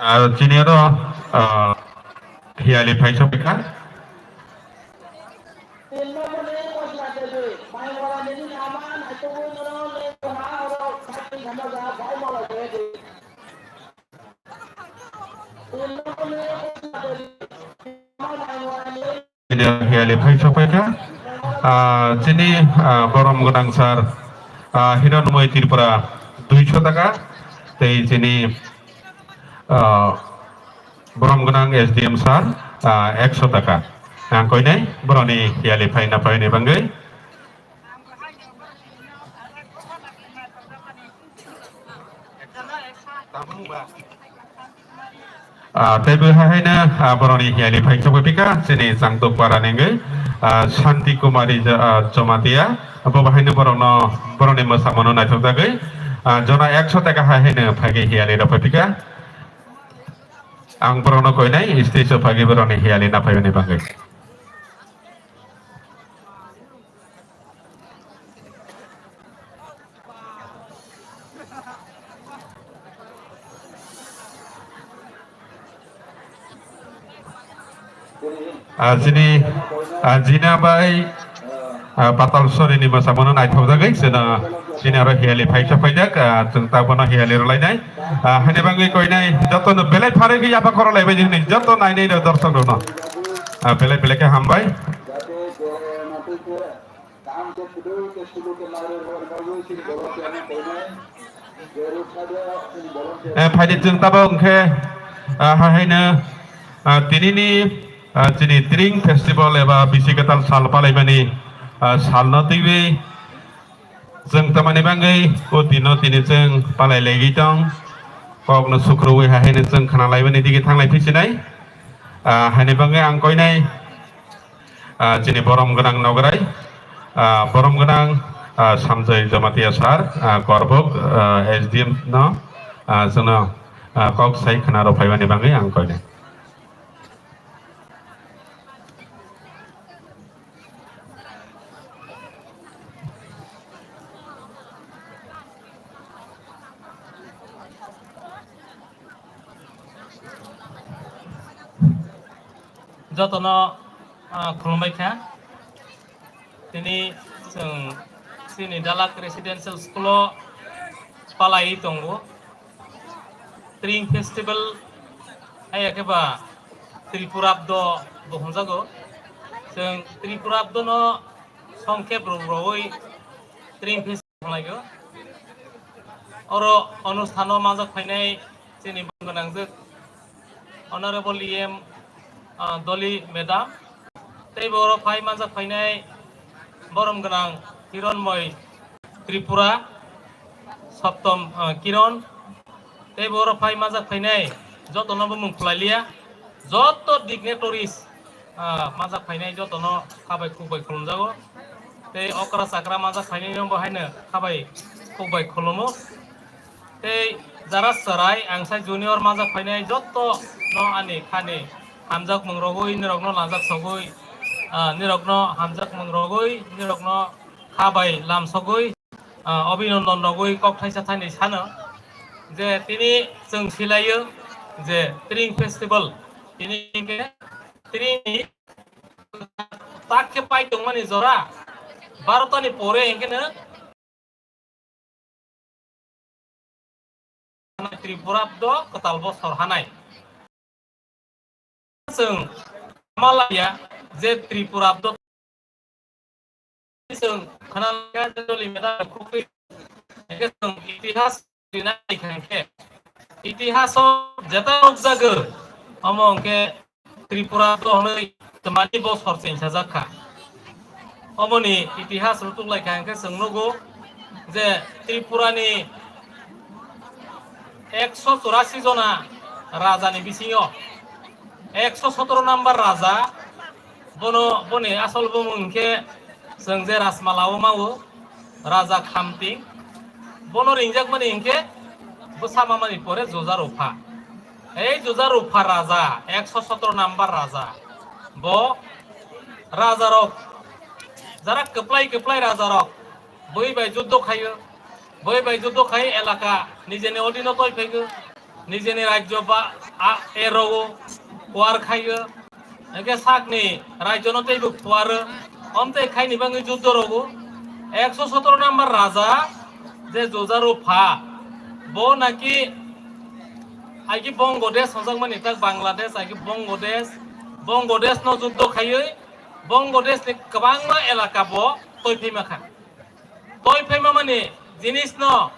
Ah, chini oro, ah, hiyali phai sopikha. Chini hiyali phai sopikha. Ah, chini, ah, borom gwnang sir, ah, Hironmoi Tripura duiso taka. Tei chini, ah, borom gwnang S D M sir, ah, ekso taka. Ang koinai boroni hiyali phai na phaini bangwi. Ah, tei bo haino, ah, boroni hiyali phai sopikha, chini Changdupara ni wngwi, ah, Shanti Kumari Ja-, ah, Jamatia, bo bahaino borokno, boroni mwsamano naithokjagwi, ah, jona ekso taka haino phaikhe hiyali rw phaipikha. Ang borokno koinai stage o phaikhe boroni hiyali na phaimani bagwi. Ah, chini, ah, Jina bai, ah, Patal Sori ni mwsamano naithokjagwi chwngno chini aro hiyali phaisa phaijak, ah, chwng ta bono hiyali rwlainai. Ah, haini bagwi koinai jotono belai pharwi yapha khorok laibai di hwnwi joto nainai rok dorsok rokno. Ah, belai belai khe hambai. Eh, phaidi chwng tabuk hwnkhe, ah, hahaino, ah, tinini, ah, chini Tring Festival eba bisi kwtal sal palaimani, ah, salno twiwi chwng tamani bagwi o dino tini chwng palai laigwi tong. Kokno sukrubwi hahaino chwng khna laimani digi thanglai phisinai. Ah, haini bagwi ang koinai, ah, chini borom gwnang nograi, ah, borom gwnang, ah, Sanjoy Jamatia sir, ah, Korbok, ah, S D M no, ah, chwngno, ah, kok sai khna rw phaimani bagwi ang koinai. Jotono, ah, khulumbai kha. Tini chwng chini Dalak Residential School o palaiwi tongo. Tring Festival haiya khe ba Tripurabdo bo hwnjago. Chwng Tripurabdo no songkhe bwrwi Tring Festival. Oro onusthano manjak phainai chini borom gwnangjwk Honorable E M, ah, Doli Madam, tei bo oro phai manjak phainai borom gwnang Hironmoi Tripura, Saptam, ah, Kiron, tei bo oro phai manjak phainai jotono bumung khwlailiya, joto dignitaries, ah, manjak phainai jotono kha bai khuk bai khulumjago. Tei okra chakra manjak phainai no bo haino kha bai khuk bai khulumo. Tei jara chwrai ang sai junior manjak phainai joto no ani khani hamjak mung rogwi nirok no lanjak sogwi, ah, nirok no hamjak mung rogwi nirok no kha bai lam sogwi, ah, obhinondon rogwi kok thaisa thaini sano je tini chwng silaio je Tring Festival tini hwnkhe Tring ni tak khe pai tongmani jora, barota ni pore hwnkhe no Tripura do kwtal bosor hanai. Chwng malaya je Tripura abdo chwng khwnalaiya je doli medal khukri, hwnkhe chwng itihas rinai kha hwnkhe, itihaso jeta nukjago, omo hwnkhe Tripura to hwnwi twmani bosor chengsa jak kha. Omoni itihas rutuk lai kha hwnkhe chwng nugo je Tripurani ekso churasi jona rajani bisingo ekso sotoro number raja, bono, boni asol bumung hwnkhe chwng je Rajmala o mao, Raja Khamti. Bono ringjakmani hwnkhe bwsa mamani pore Joja Rupha. Ei Joja Rupha raja, ekso sotoro number raja. Bo rajarok, jara kwplai kwplai rajarok, bui bai juddo khaio, bui bai juddo khai elaka nijeni odino toi phaigo, nijeni rajyo ba a, e rogo kuar khaio, hwnkhe sakni rajyono teibo kuaro, omtei khaini bagwi juddo rogo. Ekso sotoro number raja je Joja Rupha, bo naki aiki Bongo Desh hwnjakmani tak Bangladesh, aiki Bongo Desh, Bongo Desh no juddo khaiwi Bongo Desh ni kwbangma elaka bo toi phaima kha. Toi phaima mani jinis no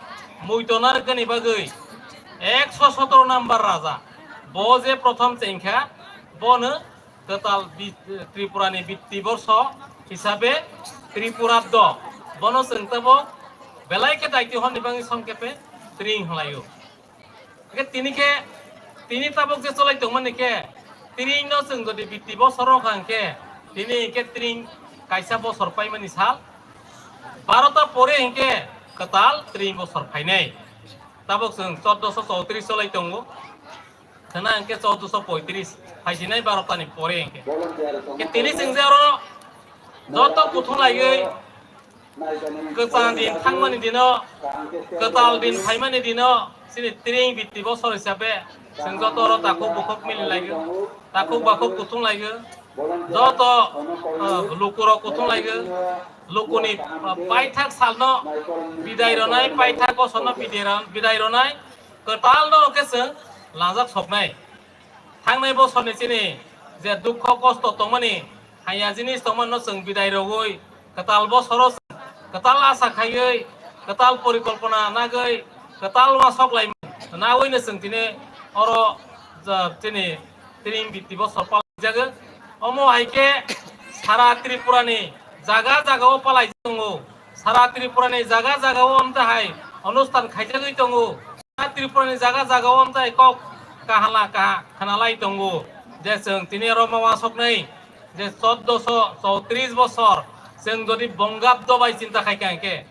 muitona rwkani bagwi ekso sotoro number raja, bo je prothom chengkha, bono kwtal bi-, Tripura ni bitti borsho hisabe Tripura do, bono chwng tabo belai khe daitwi honni bagwi songkepe tring hwlaio. Hwnkhe tini khe, tini tabuk je cholai tongmani khe, tring no chwng jodi bitti bosor rok hwnkhe, tini hwnkhe tring kaisa bosor paimani sal, barota pore hwnkhe kwtal tring bosor phainai. Tabuk chwng chordoso chowtris cholai tongo, khwna hwnkhe chordoso poitris phaisinai barota ni pore hwnkhe. Hwnkhe tini chwng je oro joto kuthum laiwi kwchang din thangmani dino, kwtal din phaimani dino, chini tring bitti bosor hisabe chwng joto oro takhuk bukhuk mili laigo, takhuk bakhuk kuthum laigo, joto, ah, lukurok kuthum laigo, lukuni, ah, paithak salno bidai ronai, paithak bosorno bidai ron-, bidai ronai, kwtalno khe chwng langjak soknai. Thangnai bosorni chini je dukho kosto tongmani, haya jinis tongmano chwng bidai rogwi, kwtal bosoro chwng kwtal asa khaiwi, kwtal porikolpona nagwi, kwtal uansok lai nagwino chwng tini oro, ja, chini tring bitti bosor palaijago. Omo hai khe sara Tripurani jaga jagao palai tongo. Sara Tripurani jaga jagao amtahai onusthan khaijagwi tongo. Tripurani jaga jagao amtai kok kahala kaha khwnalai tongo je chwng tini oro ma uansoknai je chordoso chowtris bosor chwng jodi Bongabdo bai chinta khaikha hwnkhe,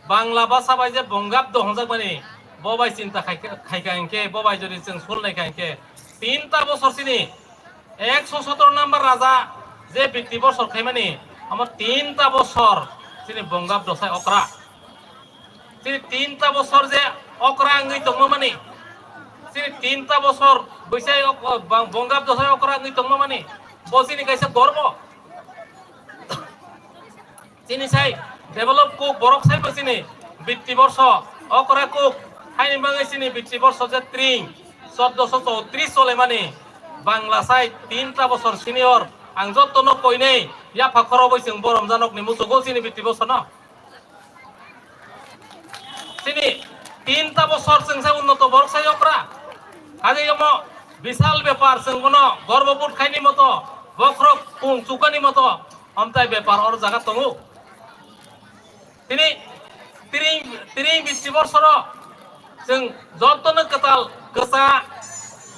Bangla basa bai je Bongabdo hwnjakmani bo bai chinta khaikha, khaikha hwnkhe, bo bai jodi chwng sulnaikha hwnkhe, tinta bosor chini ekso sotoro number raja je bitti bosor khaimani, omo tinta bosor chini Bongabdo sai okra. Chini tinta bosor je okra wngwi tongma mani, chini tinta bosor bwsai ok-, bang-, Bongabdo sai okra wngwi tongma mani, bo chini kaisa gorbo. Chini sai develop kuk borok sai bo chini bitti borso okra kuk, haini bagwi chini bitti borso je tring chordoso chowtris cholemani, Bangla sai tinta bosor senior, ang jotono koinei yapha khorobwi chwng bo romjanokni muchugo chini bitti borsono. Chini tinta bosor chwng se unnoto borok sai okra. Kage omo bisal bepar chwng bono gorbobot khaini moto bokhorok kung chukani moto omtai bepar or jaga tongo. Tini tring, tring bitti borsoro chwng jotono kwtal kwcha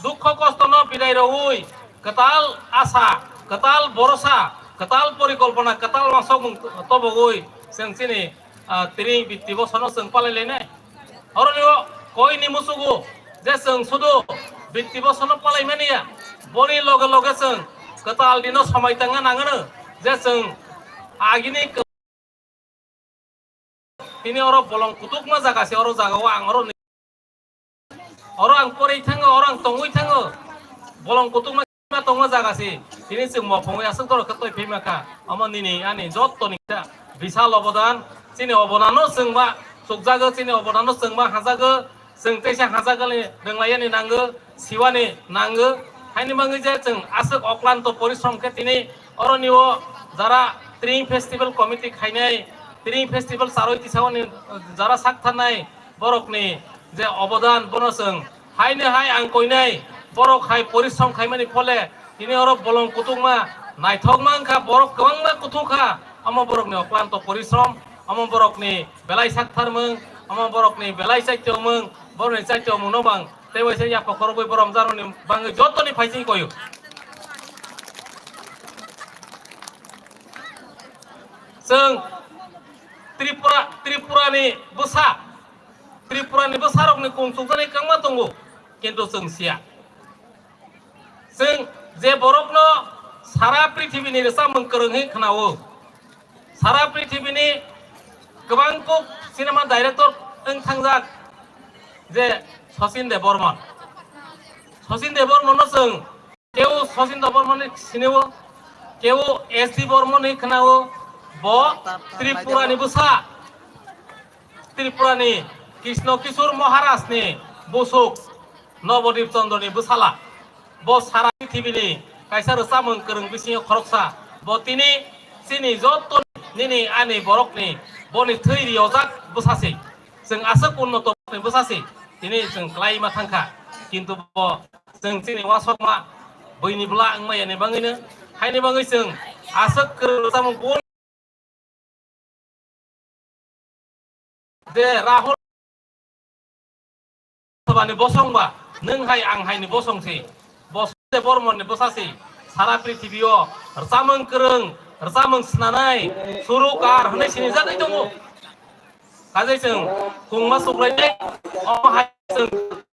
dukho kostono bidai rogwi kwtal asa, kwtal borosa, kwtal porikolpona, kwtal wansokmung tobogwi chwng chini, ah, tring bitti bosorno chwng palai lainai. Oroni o koini musugo je chwng sudu bitti bosorno palai mani ya, boni loge loge chwng kwtal dino somai tangna nangano je chwng agini Tini oro bolong kutukma jaga se, oro jaga o ang oro ni, oro ang porei thango, oro ang tongwi thango. Bolong kutukma tongma jaga se. Tini chwng mopongwi aswk dorok khe toi phima kha. Omo nini ani jotto ni kisa bisal obodan. Chini obodan no chwng ma chukjago, chini obodan no chwng ma hajago. Chwng teisa hajago ni rwnglaiyani nango, siwani nango. Haini bagwi je chwng aswk oklanto porishrom khe tini oroni o jara Tring Festival Committee khainai, Tring Festival charwi tisao ni jara saktharnai borokni je obodan, bono chwng haino hai ang koinai, borok hai porishrom khaimani phole tini oro bolong kutukma naithokma wngkha, borok kwbangma kuthuk kha, omo borokni oklanto porishrom, omo borokni belai saktharmung, omo borokni belai chaitomung, borokni chaitomungno bang tei waisa yapha khorokwi borok jaroni bangwi jotoni phaising koyo. Chwng Tripura, Tripurani bwsa, Tripurani bwsarokni kung chukjani kwbangma tongo, kintu chwng siya. Chwng je borokno sara prithibini rwchapmung kwrwng hwnwi khwnao, sara prithibini kwbang kuk cinema director wng thangjak je Sachin Debbarman. Sachin Debbarmanno chwng keu Sachin Debbarman hwnwi sinio, keu S D Barman hwnwi khwnao, bo Tripurani bwsa. Tripurani Krishna Kishore Maharajni busuk Nobodip Chandani bwsala. Bo sara prithibini kaisa rwchapmung kwrwng bisingo khoroksa. Bo tini chini joto nini ani borokni boni thwi riyojak bwsasi. Chwng aswk unnoto ni bwsasi tini chwng kwlai ma thangkha. Kintu bo chwng chini wasokma buini bwla wngmaya ni bangwino, haini bangwi chwng aswk kwrwng rwchapmung bun je Rahul Sabha ni bosong ba, nwng hai ang hai ni bosong si, bosong se Bormon ni bwsa si, sara prithibi o rwchapmung kwrwng, rwchapmung snanai, surukar hwnwi sinijagwi tongo. Kajai chwng kungma suklainai, omo hai chwng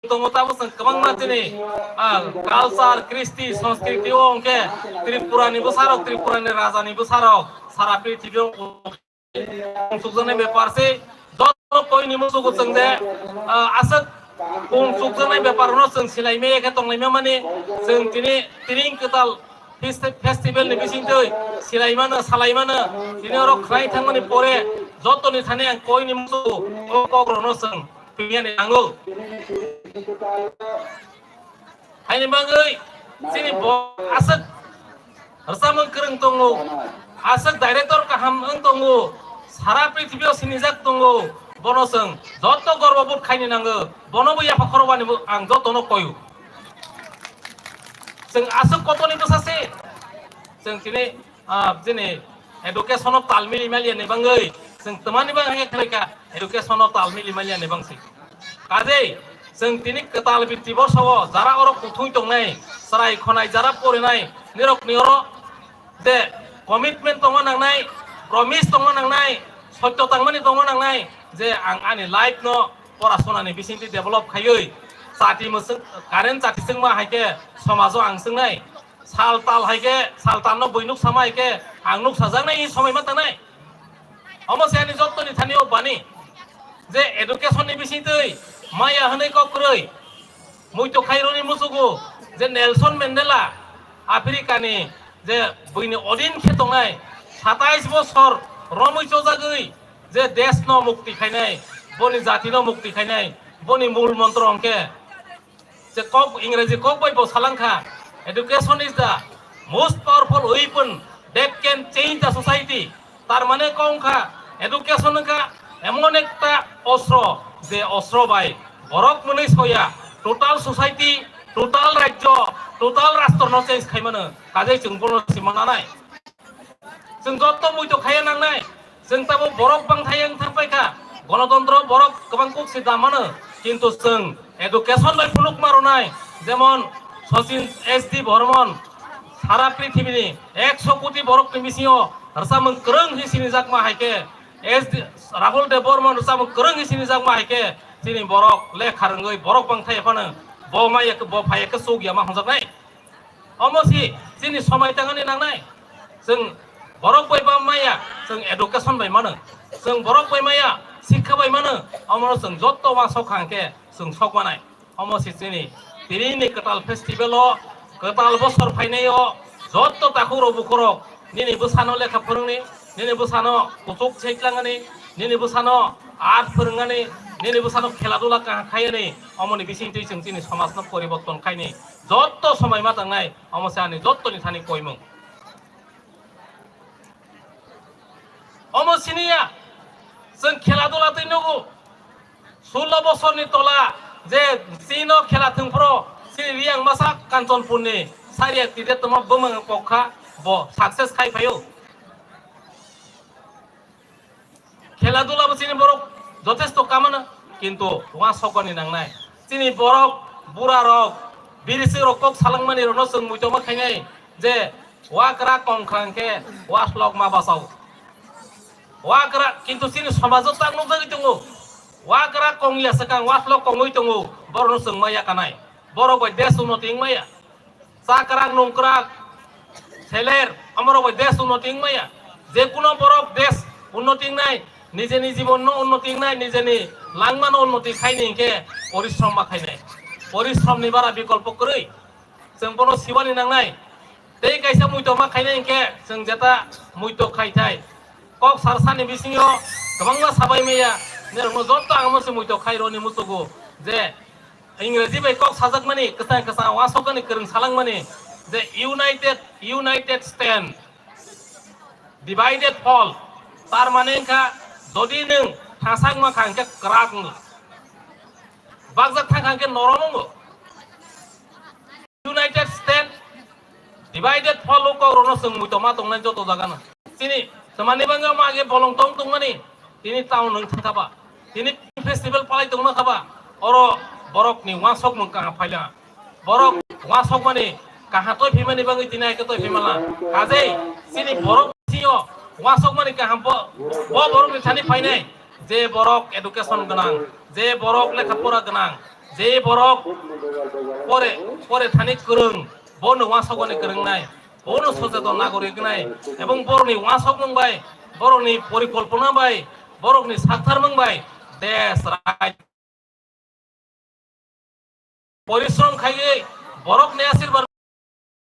tongo, tabo chwng kwbangma chini, ah, culture, kristi, sanskriti o hwnkhe Tripura ni bwsarok, Tripura ni raja ni bwsarok sara prithibi o kung sukjaknai bepar se. Joto koi ni musugo chwng je, ah, aswk kung sukjaknai bepar no chwng silai maya khe tonglai mani chwng tini tiring kwtal festi-, festival ni bisingtwi silai mano, salai mano. Tini oro khwlai thangmani pore joto ni thani ang koi ni musugo o kok rok no chwng pingya ni nango. Haini bagwi chini bo aswk rwchapmung kwrwng tongo, aswk director kaham wng tongo, sara prithibi o sinijak tongo, bono chwng joto gorbo bodh khaini nango, bono bo yapha khorokbani bo ang jotono koyo. Chwng aswk kotoni bwsa se, chwng tini ah, chini education o tal mili maliya ni bagwi chwng twmani bagwi khe khlai kha, education o tal mili maliya ni bagwi. Kajei chwng tini kwtal bipti borso o jara oro kuthwi tongnai, chwrai khonai, jara porinai nirok ni oro je commitment tongma nangnai, promise tongma nangnai, sotyo tangmani tongma nangnai je ang ani life no porasona ni bisingtwi develop khaiwi chati mwswk, current chati chwngma hai khe somajo ang chwngnai. Sal tal hai khe, sal tal no bui nuk sama hai khe, ang nuk sajak nai somoi ma tangnai. Omo se ani joto ni thani o bani. Je education ni bising twi, maya hwnwi kok kwrwi. Muitu khaironi musugo, je Nelson Mandela, Africa ni, je buini odin khe tongnai, satais bosor romwi chojagwi, je desh no mukti khainai, boni jati no mukti khainai, boni mul montro hwnkhe, je kok, Ingreji kok bai bo salang kha, "Education is the most powerful weapon that can change the society." Tar mane kok wng kha, education wng kha emon ekta ostro, je ostro bai borok mwnwi soya, total society, total rajyo, total rastro no change khai mano. Kajai chwng bono sima nanai. Chwng joto muitu khaiya nangnai. Chwng tamo borok bangthai wng thang pai kha. Gonotontro borok kwbang kuk se da mano. Kintu chwng education bai phunuk ma rwnai. Jemon Sachin S D Barman, sara prithibini ekso koti borokni bisingo rwchapmung kwrwng hi sinijakma hai khe, S D Rahul Debbarma rwchapmung kwrwng hi sinijakma hai khe, chini borok lekha rwngwi borok bangthai phano bo maya khe, bo phaiya khe chuk ya ma hwnjaknai. Omo si chini somai tangani nangnai. Chwng borok bai ba maya, chwng education bai mano. Chwng borok bai maya, sikha bai mano. Omono chwng jotto ma sok hang khe chwng sok manai. Omo si chini tini ni kwtal festival o, kwtal bosor phainai o, jotto takhuk rok bukhuk rok nini bwsano lekha phwrwngni, nini bwsano kuchuk saitlangani, nini bwsano art phwrwngani, Nini bwsano khela dula kaham khaiyani, omoni bisingtwi chwng chini somajno poriborton khaini. Jotto somai ma tangnai, omo se ani jottoni thani koimung. Omo siniya, chwng khela dula twi nugo. Sullo bosorni tola je chino khela thwngphro, chini riyang masa Kanchanpurni sariya tide tongma bwmwng pokha bo success khai phaio. Khela dula bo chini borok jotesto kamano, kintu wasokani nangnai. Chini borok, bura rok, birisi rok kok salangmani rokno chwng muitoma khainai je wakra kong khang khe waslok ma basao. Wakra, kintu chini somajo tak nukjagwi tongo. Wakra kong ya swkang waslok kongwi tongo, borokno chwng ma yakanai. Borok bai desh unnoti wngmaya. Chakrak nungkrak, seler, amorok bai desh unnoti wngmaya. Je kuno borok desh unnoti wngnai, nijeni jibonno unnoti wngnai, nijeni langmano unnoti khaini hinkhe porishrom ma khainai. Porishrom ni bara bikolpo kwrwi. Chwng bono siwani nangnai. Tei kaisa muitok ma khainai hinkhe chwng jeta muitok khai thai. Kok sarsani bisingo kwbangma sabai maya, nerokno joto ang omo se muitok khai roni muchugo je Ingreji bai kok sajakmani, kwchang kwchang wasokani kwrwng salangmani je United, United Stand, Divided Fall. Tar mane wngkha, jodi nwng thangsak ma kha hinkhe kwrak wngo. Bakjak thang kha hinkhe norom wngo. United Stand, Divided Fall o kok rokno chwng muitok ma tongnai joto jaga no. Chini, tamani bangwi omo age bolong tong tongmani, tini town nwng thang kha ba, tini festival palai tongma kha ba, oro borok ni wasok mung kaham phaila. Borok wasok mani kaham toi phimani bangwi tini aike toi phimala. Kajei, chini borok sio wasok mani kaham bo, bo borok ni thani phainai. Je borok education gwnang, je borok lekha pora gwnang, je borok pore, pore thani kwrwng, bono wasokmani kwrwngnai, bono socheton nagorik wngnai, ebong borokni wasokmung bai, borokni porikolpona bai, borokni saktharmung bai, desh, raj, porishrom khaiwi borokni asirbar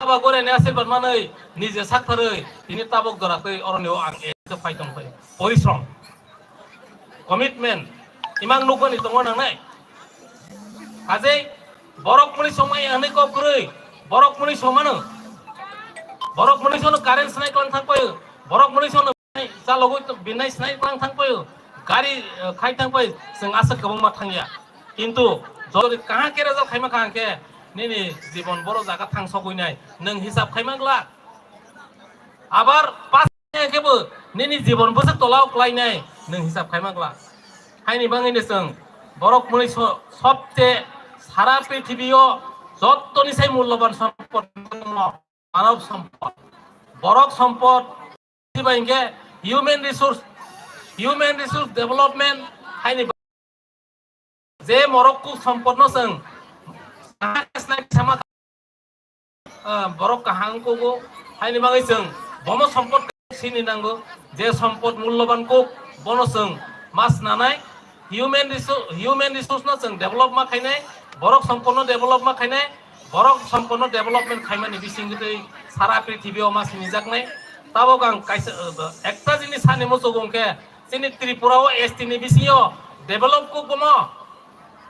ba gore ni asirbar manwi nije saktharwi tini tabok jora twi oroni o ang e phai tong phai. Porishrom, commitment, imang nukmani tongo nangnai. Hajei borok muni somai hwnwi kok kwrwi, borok muni somano, borok muni sono current snai klang thang paio, borok muni sono chalogwi binai snai klang thang paio, gari, eh, khai thang pai, chwng aswk kwbangma thangya. Kintu jodi kaha khe result khaima kha hwnkhe nini jibon boro jaga thang sogwi nai, nwng hisab khaima glak. Abar pass khe bo nini jibon bwswk tolao klai nai, nwng hisab khaima glak. Haini bangwi ni chwng borok muni so-, sobche sara prithibio jottoni sai mulloban sompot manob sompot, borok sompot, hinkhe human resource, human resource development haini je morok kuk sompotno chwng kaham khe snai sama, ah, borok kaham kugo, haini bagwi chwng bomo sompot sini nango, je sompot mulloban kuk bono chwng mas nanai, human resource, human resource no chwng develop ma khainai, borok sompotno develop ma khainai, borok sompotno development khaimani bisingtwi sara prithibio ma sinijaknai. Tabok ang kaisa, eh, ekta jinis sani muchugo hwnkhe, chini Tripura o S T ni bisingo develop kuk bomo.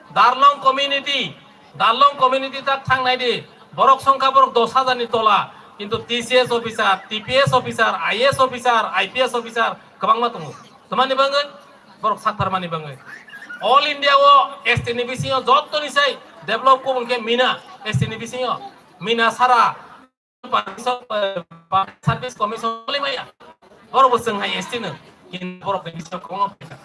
Darlong community, Darlong community tak thang nai di. Borok songkha borok dos hajar ni tola. Kintu T C S officer, T P S officer, I A S officer, I P S officer kwbangma tongo. Tamani bangwi borok saktharmani bangwi. All India o S T ni bisingo jottoni sai develop kuk hwnkhe Mina, S T ni bisingo Mina sara Service Commission maya. Borok bo chwng hai S T no. Kintu borok ni bisingo kwbangma phaikha.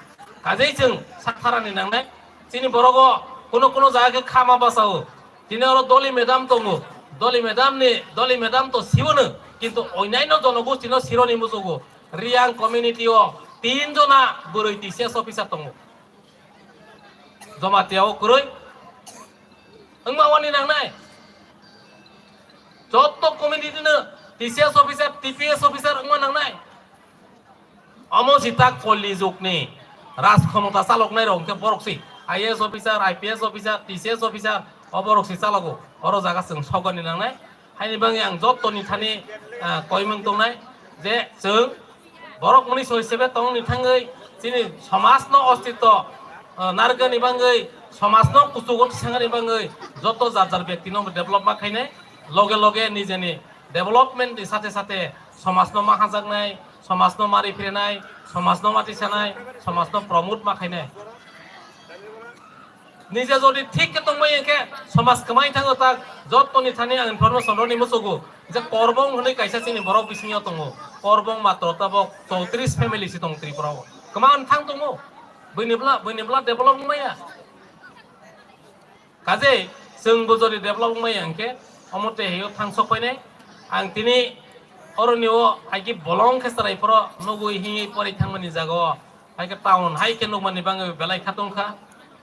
Kajei chwng saktharani nangnai. Chini borogo kuno kuno jaga khe khama basao. Tini oro doli madam tongo. Doli madam ni, doli madam to siwono. Kintu oinaino jonogosti no sironi muchugo. Riyang community o tin jona bwrwi T C S officer tongo. Jamatia o kwrwi. Wngma wani nangnai. Jotto community no T C S officer, T P S officer wngma nangnai. Omo si tak kolli jugni rajkhomota chaloknai rok hwnkhe borok si I A S officer, I P S officer, T C S officer, o borok si chalogo. Oro jaga chwng sogani nangnai. Haini bagwi ang jottoni thani, ah, koimung tongnai je chwng borok muni soi sebe tongni thangwi chini somajno ostitto ah, narwkani bagwi, somajno kuchugo tisangani bagwi joto jar jar bektino develop ma khainai, loge loge nijeni development ni sate sate somajno ma hajaknai, somajno ma riphirinai, somajno ma tisanai, somajno promote ma khainai. Nije jodi thik khe tongbai hwnkhe somaj kwmai thango tak jottoni thani ang information rwni muchugo je Korbong hwnwi kaisa chini borok bisingo tongo. Korbong matro tabok chowtris family si tongo Tripura o. Kwma wng thang tongo. Buini bla, buini bla develop wngmaya. Kaje chwng bo jodi develop wngmaya hwnkhe omo tei heyo thang sok painai. Ang tini oroni o hai khe bolong khe chwrai phoro nugui himwi pori thangmani jaga o. Hai khe town hai khe nukmani bagwi belai kha tongkha.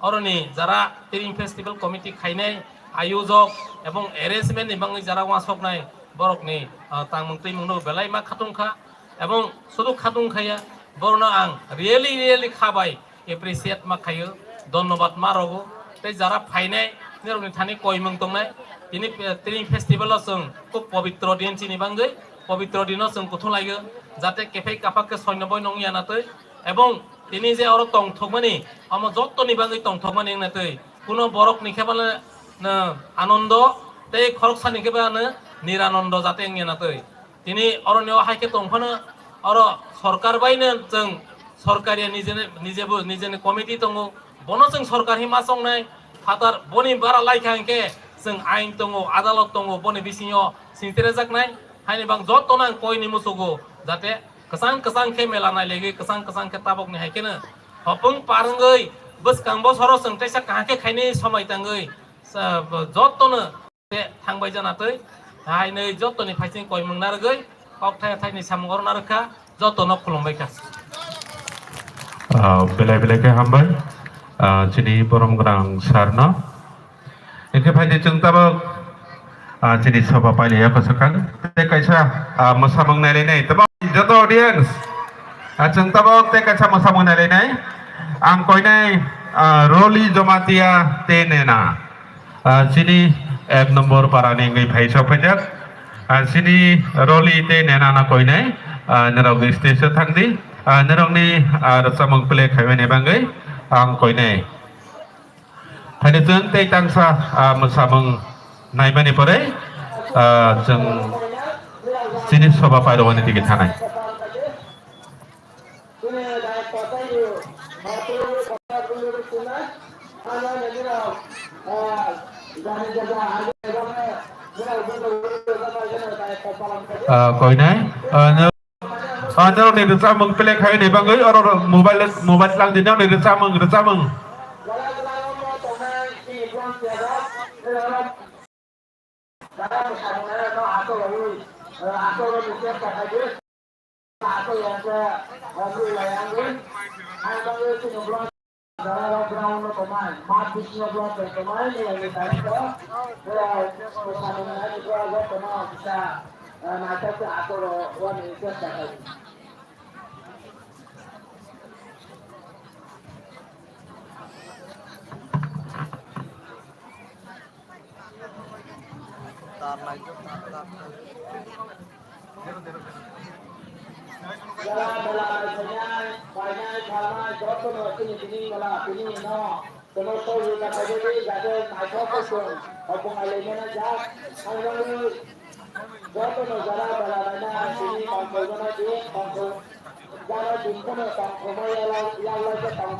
Oroni jara Tring Festival Committee khainai ayojok ebong arrangement ni bagwi jara uansuknai borokni, ah, tangmung twimung no belai ma kha tongkha. Ebong sudu kha tongkhaya borokno ang really, really kha bai appreciate ma khaio, dhonnobad ma rogo. Tei jara phainai nirokni thani koimung tongnai. Tini, eh, Tring Festival o chwng khub pobitro din chini bagwi, pobitro dino chwng kuthung laio, jate kephai kaphak khe soino boi nong ya na twi. Ebong tini je oro tongthokmani, omo jottoni bagwi tongthokmani wngna twi. Kuno borokni khe bale, no, anondo tei khoroksani khe bale niranondo jate wngya na twi. Tini oroni o hai khe tong phano oro sorkar bai no chwng sorkari nijeni, nijebo, nijeni committee tongo, bono chwng sorkar hinma chongnai, phatar boni bara lai kha hwnkhe chwng ain tongo, adalot tongo, boni bisingo singtrejaknai. Haini bang jotono ang koini muchugo jate kwchang kwchang khe mela nailegwi, kwchang kwchang khe tabokni hai kheno hopung par wngwi bwskang bosoro chwng teisa kaham khe khainai somai tangwi, sa-, jotono te thangbai jana twi, hainwi jotoni phaising koimung narwgwi, kok thai thaini samung oro narwkha, jotono khulumbai kha. Ah, belai belai khe hambai, ah, chini borom gwnang sir no. Hingkhe phaidi chwng tabok, ah, chini soba pailaiya kwchwkang. Tei kaisa, ah, mwsamung nailainai. Tabok joto audience, ah, chwng tabok tei kaisa mwsamung nailainai. Ang koinai, ah, Roli Jomatia tei Nena. Ah, chini ek nombor para ni wngwi phai sok phaijak. Ah, chini Roli tei Nena no koinai. Ah, norok stage o thangdi. Ah, norokni, ah, rwchapmung play khaimani bagwi ang koinai. Phaidi chwng tei tangsa, ah, mwsamung naimani pore, ah, chwng chini soba pairogani digi thanai. Ah, koinai, ah, no. Ah, norokni rwchapmung play khaini bagwi oro mobile, mobile tlang di, norokni rwchapmung, rwchapmung. Jara rok ground no tongnai, math bisingo block bai tongnai, ni ani director, eh, samung nai ni block o tongnai, kisa, eh, naithok khe aswk rok wani chesta khlai.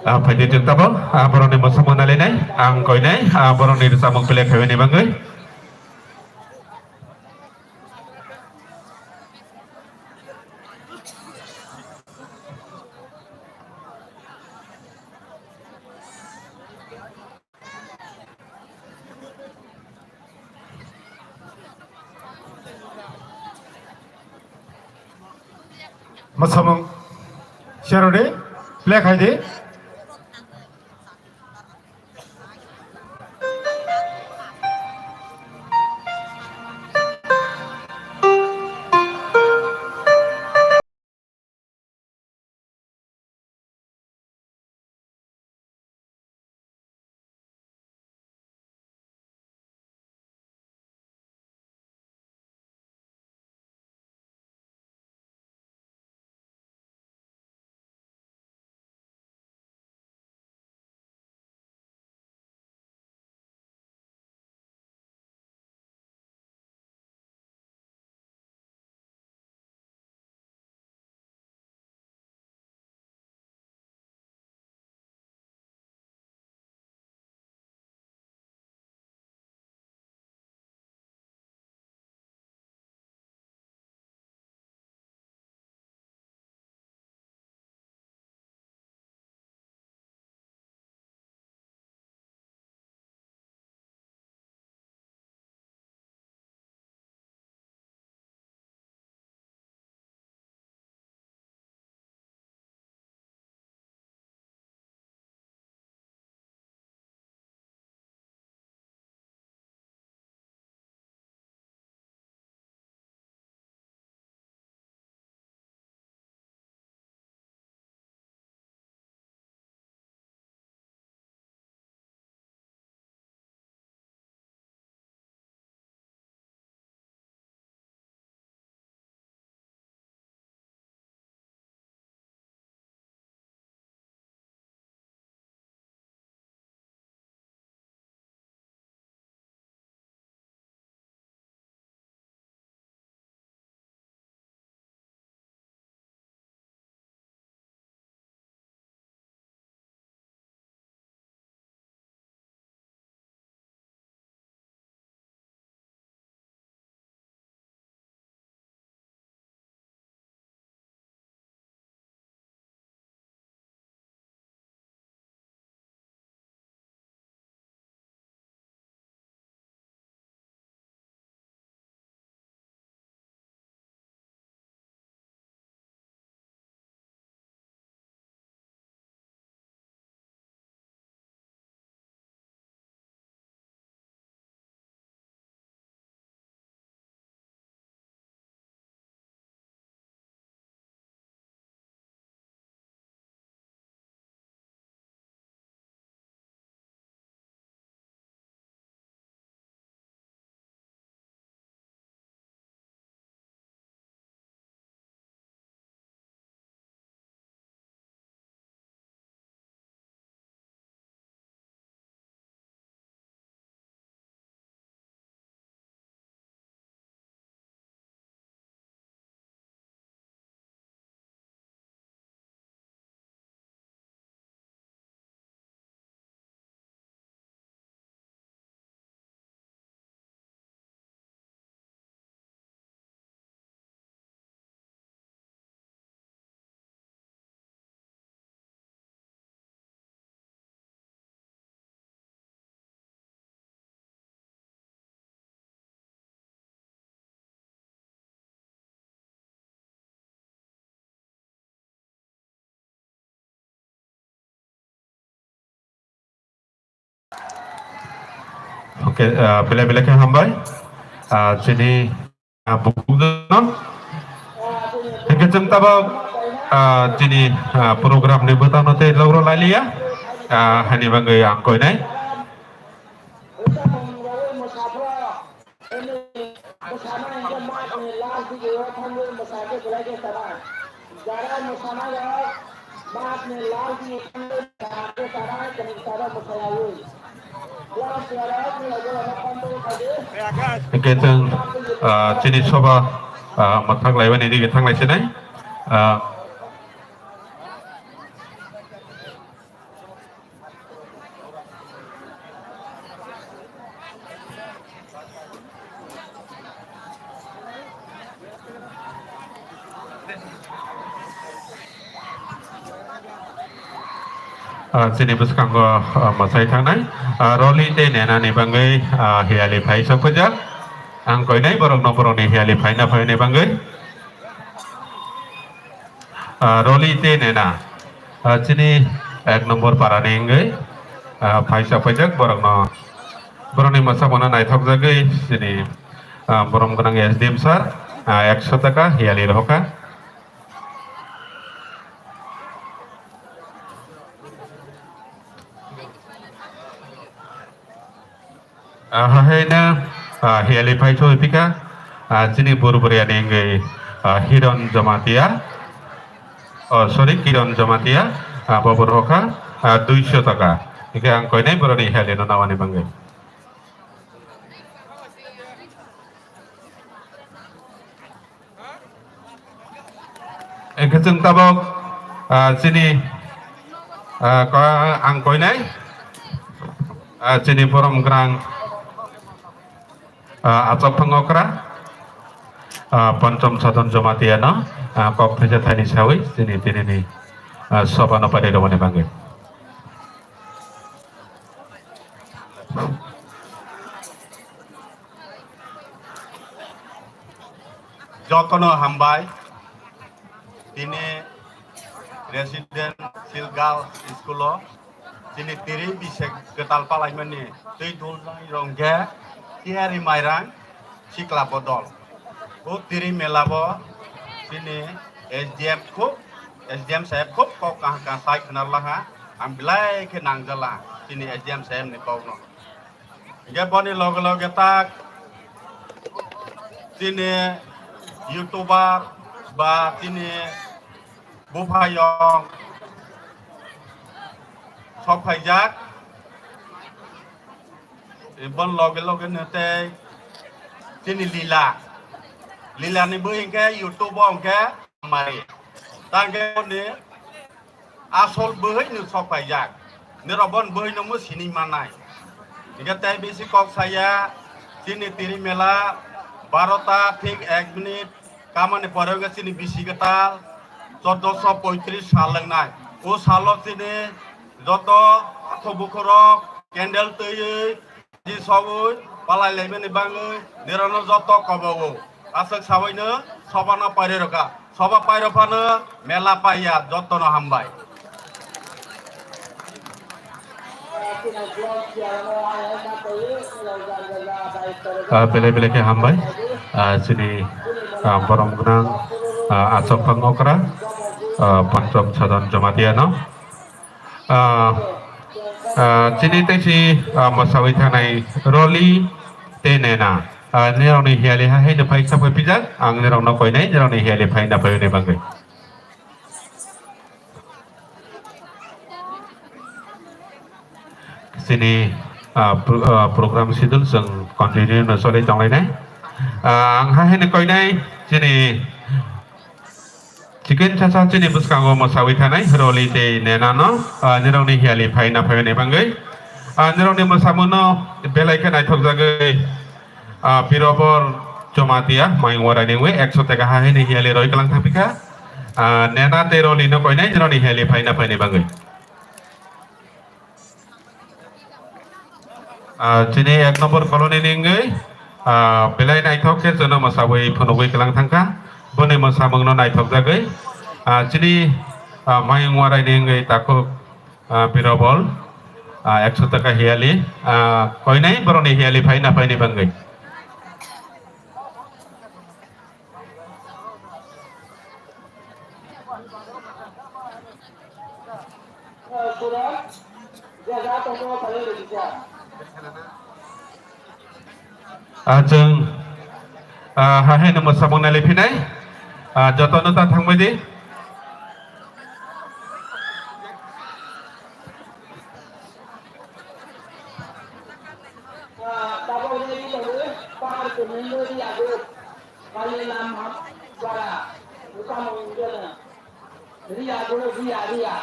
Ah, phaidi chwng tabok, ah, borokni mwsamung nailainai, ang koinai, ah, borokni rwchapmung play khaimani bagwi. Mwsamung share rwdi, play khaidi. Ah, belai belai khe hambai. Ah, chini, ah, bukukno. Hingke chwng tabok, ah, chini, ah, program ni bwtangno tei logro lailiya. Ah, hani bagwi ang koinai. Hingke chwng, ah, chini soba, ah, mwthang laibani dige thanglai sinai. Ah, Ah, chini bwskango, ah, mwsai thangnai. Ah, Roli tei Nenani bagwi, ah, hiyali phai sok phaijak. Ang koinai borokno borokni hiyali phaina phaini bagwi. Ah, Roli tei Nena, ah, chini ek nombor parani wngwi, ah, phaisa phaijak borokno, borokni mwsamungno naithokjagwi chini, ah, borom gwnang S D M sir, ah, ekso taka hiyali rohorkha. Ah, hahaino, ah, hiyali phai thoi phika, ah, chini bur bwrwiyani wngwi, ah, Hiron Jamatia. Oh, sorry, Kiron Jamatia. Ah, bo bwrwkha, ah, duiso taka. Hingke ang koinai borokni hiyalino nawani bagwi. Hingke chwng tabok, ah, chini, ah, ko-, ang koinai, ah, chini borom gwnang, ah, Achok Phang Okra, ah, Pancham Sadhan Jamatia no, ah, kok thaisa thaini sawi chini tinini, ah, soba no pai rwmani bagwi. Jotono hambai. Tini Residential Girls School o chini tiri bise kwtal palaimani twi dulnai rong khe tiyari mairang sikla bodol. O tiri mela bo chini S D M khub, S D M saheb khub kok kaham kaham sai khwnar laha, ang belai khe nangjala chini S D M saheb ni kok no. Hingke boni loge loge tak chini YouTuber ba chini buphayong sok phaijak. Bon loge loge no tei chini Lila. Lila ni bui hingke YouTube o hingke mari. Tangke ni asol bwhwi no sok paijak. Nirok bon bwhwi no mo sini manai. Hingke tei bisi kok saya chini tiri mela barota thik ek minute kamani pore hingke chini bisi kwtal choddoso poitris sal wngnai. O salo chini joto athok bukhurok candle twiwi Ji sawi palai laimani bagwi nirano joto kobogo. Aswk sawaino sobano pairwi rwkha. Soba pairw phano mela paiya, jotono hambai. Ah, belai belai khe hambai. Ah, chini, ah, borom gwnang, ah, Achok Phang Okra, ah, Pancham Sadhan Jamatia no. Ah, ah, chini tei si, ah, mwsawi thangnai Roli tei Nena. Ah, nirokni hiyali ha haino phai sa phai pijak, ang nirokno koinai, nirokni hiyali phai na phai hwnwi bagwi. Chini, ah, pro-, ah, program schedule chwng continue no choli tonglainai. Ah, ang ha haino koinai, chini Chicken chacha chini bwskango mwsawi thanai Roli tei Nenano, ah, nirokni hiyali phaina phaimani bagwi. Ah, nirokni mwsamungno belai khe naithokjagwi, ah, Birobol Jamatia, Mayung Warai ningwi ekso taka ha hini hiyali roi kwlang thangpikha. Ah, Nena tei Roli no koinai nirokni hiyali phaina phaini bagwi. Ah, chini ek nombor colony ni wngwi, ah, belai naithok khe chwngno mwsawi phunugwi kwlang thangkha. Boni mwsamungno naithokjagwi, ah, chini, ah, Mayung Warai ni wngwi takhuk, ah, Birobol, Ah, ekso taka hiyali, ah, koinai borokni hiyali phai na phaini bagwi. Ah, chwng, ah, ha haino mwsamung nai phinai, ah, jotono ta thangbai di. Riya guru, riya, riya.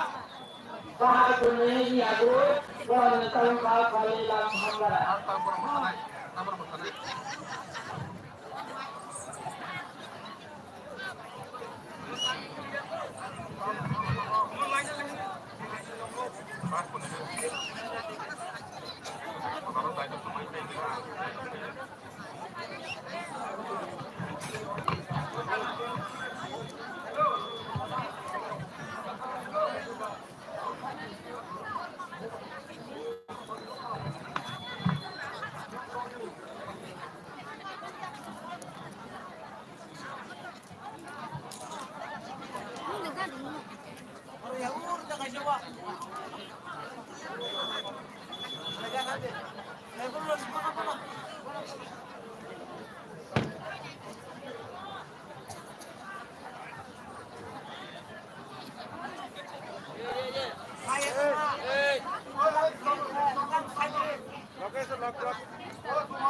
Bahar guru, riya guru. Borok ni tawng kha, kha, lam, hamdara.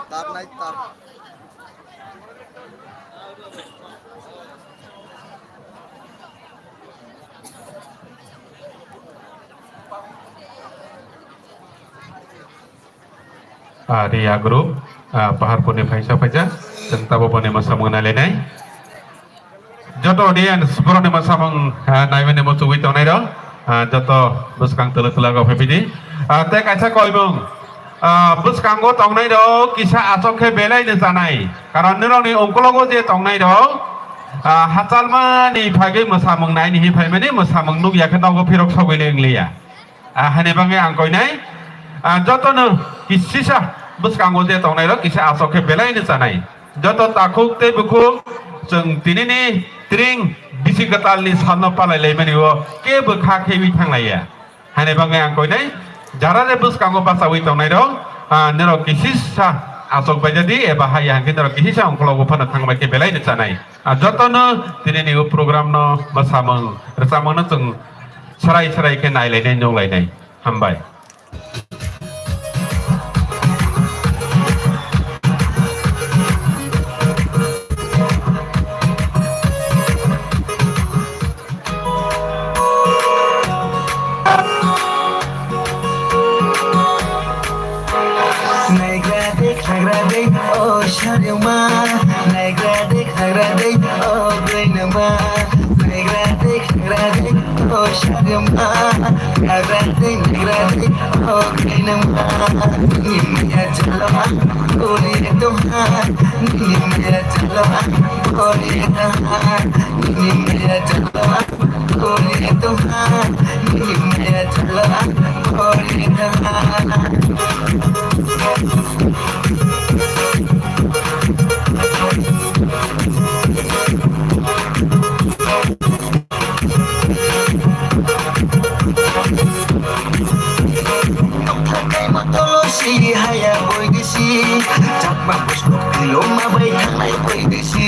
Tar nai tar. Ah, Riya group, ah, Paharpurni phaisa phaisa, chwng tabuk boni mwsamung nailainai. Joto audience, borokni mwsamung, ah, naimani muchugwi tongnairok, ah, joto bwskang twlwk twlwk rok phaiphidi. Ah, tei kaisa koimung, ah, bwskango tongnairok kisa aswk khe belai no chanai. Karon nirokni ungkologo je tongnairok, ah, hachalmani phagwi mwsamung naini hinwi phaimani, mwsamung nukya khe nogo phirok sogwi le wngliya. Ah, hani bagwi ang koinai, ah, jotono kisisa bwskango je tongnairok kisa aswk khe belai no chanai. Joto takhuk tei bukhuk chwng tinini tring bisi kwtalni salno palai laimani o kebo kha khaiwi thanglaiya. Hani bagwi ang koinai jara je bwskango bachawi tongnairok, ah, norok kisisa aswk baijadi eba haya hwnkhe norok kisisa ungkologo phano thangbai khe belai no chanai. Ah, jotono tinini o program no mwsamung rwchapmung no chwng Sarai sarai khe nailainai, nunglainai. Hambai. Naigra de, khagra de, oh, sharima. Naigra de, khagra de, oh, grinama. Naigra de, khagra de, oh, sharima. Khagra de, naigra de, oh, grinama. Nini maya chalo, ah, kore toha. Nini maya chalo, ah, kore toha. Nini maya chalo, ah, Chakma pusko kiloma bai thangnai bai bisi.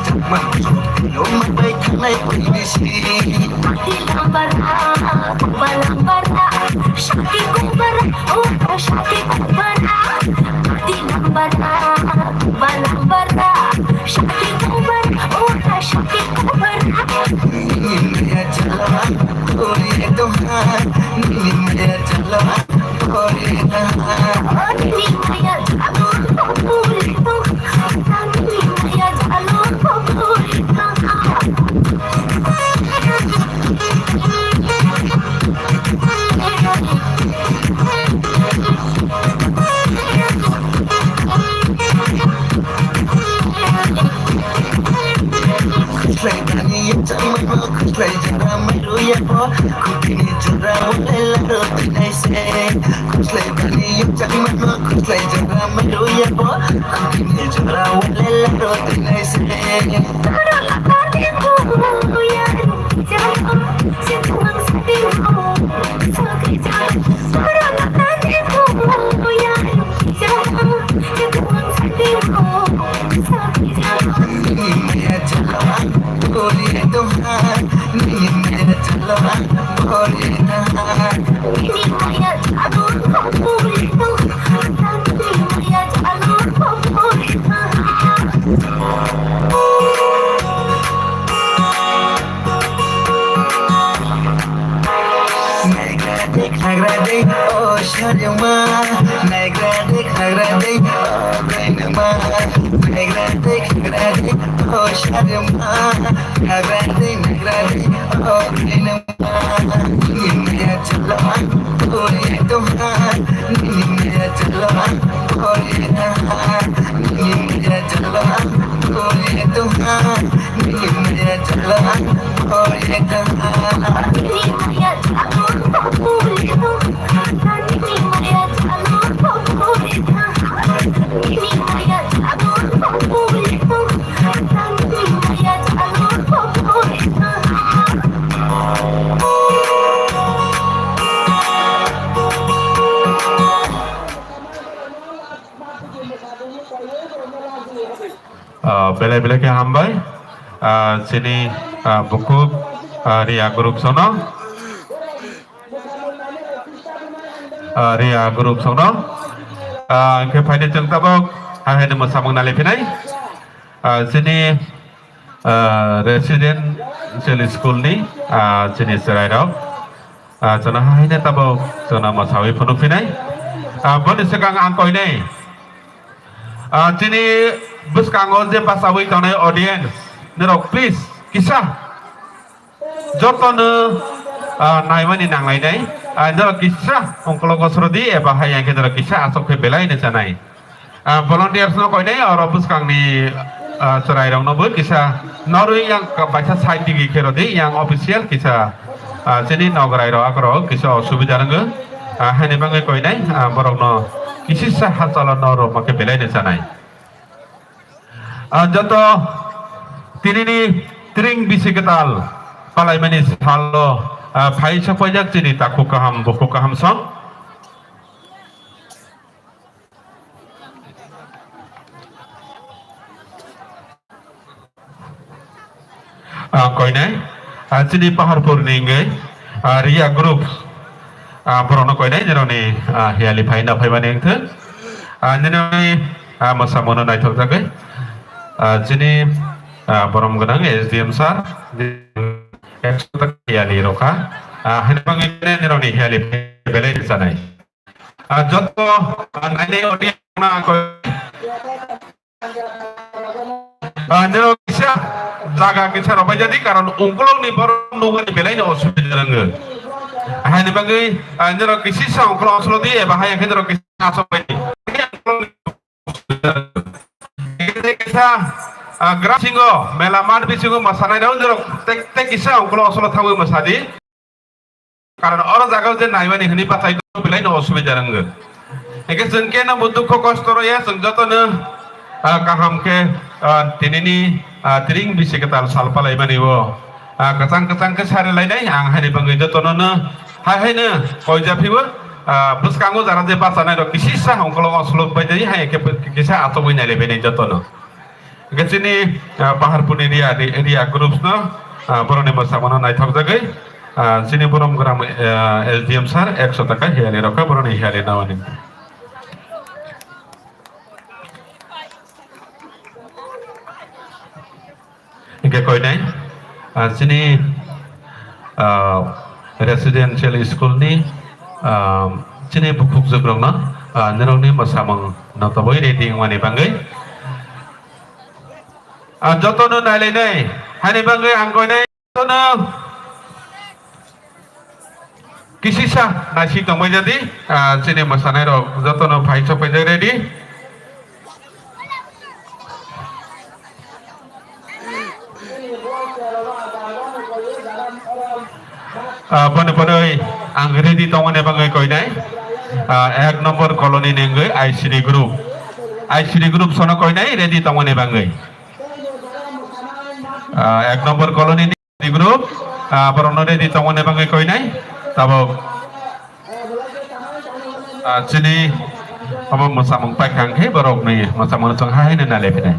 Chakma pusko kiloma bai thangnai bai bisi. Sati number ah, kuba number ah, sati kuba ra, oh, sati kuba ra. Sati number ah, kuba number ah, sati kuba ra, oh, sati kuba ra. Nini maya chalo, kore toha, nini maya chalo, kore toha. Oh, nini maya chalo, kore toha. Nini maya chalo, kore toha. Naigra de khagra de, oh, sharima. Naigra de khagra de, oh, kainama. Naigra de khagra de, oh, sharima. Khagra de, naigra de, oh, kainama. Nini maya chalo, oh, ye toha. Nini maya chalo, oh, ye toha. Nini maya chalo, oh, ye toha. Ah, belai belai khe hambai. Ah, chini, ah, bukhuk, ah, Ria group sono. Ah, Ria group sono. Ah, hingkhe phaidi chwng tabuk, ah, haini mwsamung nali phinai. Ah, chini, ah, residential school ni, ah, chini chwrairok. Ah, chwngno haino tabuk chwngno mwsawi phunuk phinai. Ah, boni swkang ang koinai. Ah, chini bwskango je bachawi tongnai audience, norok please kisa jotono, ah, naimani nanglainai. Ah, norok kisa ongkologo srodi eba hai ang khe norok kisa aswk khe belai no chanai. Ah, volunteers no koinai oro bwskangni, ah, chwrairokno bo kisa norwi yang ka-, baisa side digi khe rodi yang official kisa, ah, chini nograi rok akorok kisa osubida rwngo. Ah, haini bagwi koinai, ah, borokno kisisa hachalo no rwma khe belai no chanai. Ah, joto tinini tring bisi kwtal palaimani salo, ah, phai sok paijak chini takhuk kaham bukhuk kaham song. Ah, koinai, ah, chini Paharpur ni wngwi, ah, Ria group, ah, borokno koinai, nirokni, ah, hiyali phaina phaimani wngthok. Ah, nirokni, ah, mwsamungno naithok jagwi, ah, chini, ah, borom gwnang S D M sir, ekso taka hiyali rokha. Ah, haini bagwi nirokni hiyali belai rwchanai. Ah, joto, ah, nainai audience no ang koi-, ah, nirok kisa jaga kisa rwbai jadi, karon ungkulok ni borok nugani belai no osubida rwngo. Haini bagwi, ah, nirok kisa ungkulok oslo di, eba hai khe nirok kisa asok bai di. Kisa, ah, gra singo, mela mat bisingo masanai rok nirok tek, tek kisa ungkulok oslo thangwi masadi. Karon oro jaga je naimani hwnwi bachai tongo, belai no osubida rwngo. Hingke chwng keno bo dukho kosto rwya, chwng jotono, ah, kaham khe, ah, tinini, ah, tring bisi kwtal sal palaimani o, ah, kwchang kwchang khe sari lainai, ang haini bagwi jotono no hai haino koija phibo, ah, bwskango jara je bachanai rok kisisa ongkolong oslop bai tei hai khe kisa achomwi nai le bini jotono. Hingke chini, ah, Paharpurni Ria, Ria groups no, ah, borokni mwsamungno naithok jagwi, ah, chini borom gram, ah, S D M sir ekso taka hiyali rokha borokni hiyali nawani. Hingke koinai, ah, chini, ah, residential school ni, ah, chini bukhuk jukrokno, ah, nirokni mwsamung no toboi ready wngmani bagwi. Ah, jotono nailainai, haini bagwi ang koinai jotono kisisa naising tongbai jadi, ah, chini mwsanairok jotono phai sok paijak ready. Ah, boni boni ang ready tongmani bagwi koinai. Ah, ek number colony ni wngwi I C D group. I C D group sono koinai ready tongmani bagwi. Ah, ek number colony ni group, ah, borokno ready tongmani bagwi koinai. Tabuk, ah, chini omo mwsamung paikha hwnkhe borokni mwsamung chwng hai hwnwi nai lai phinai.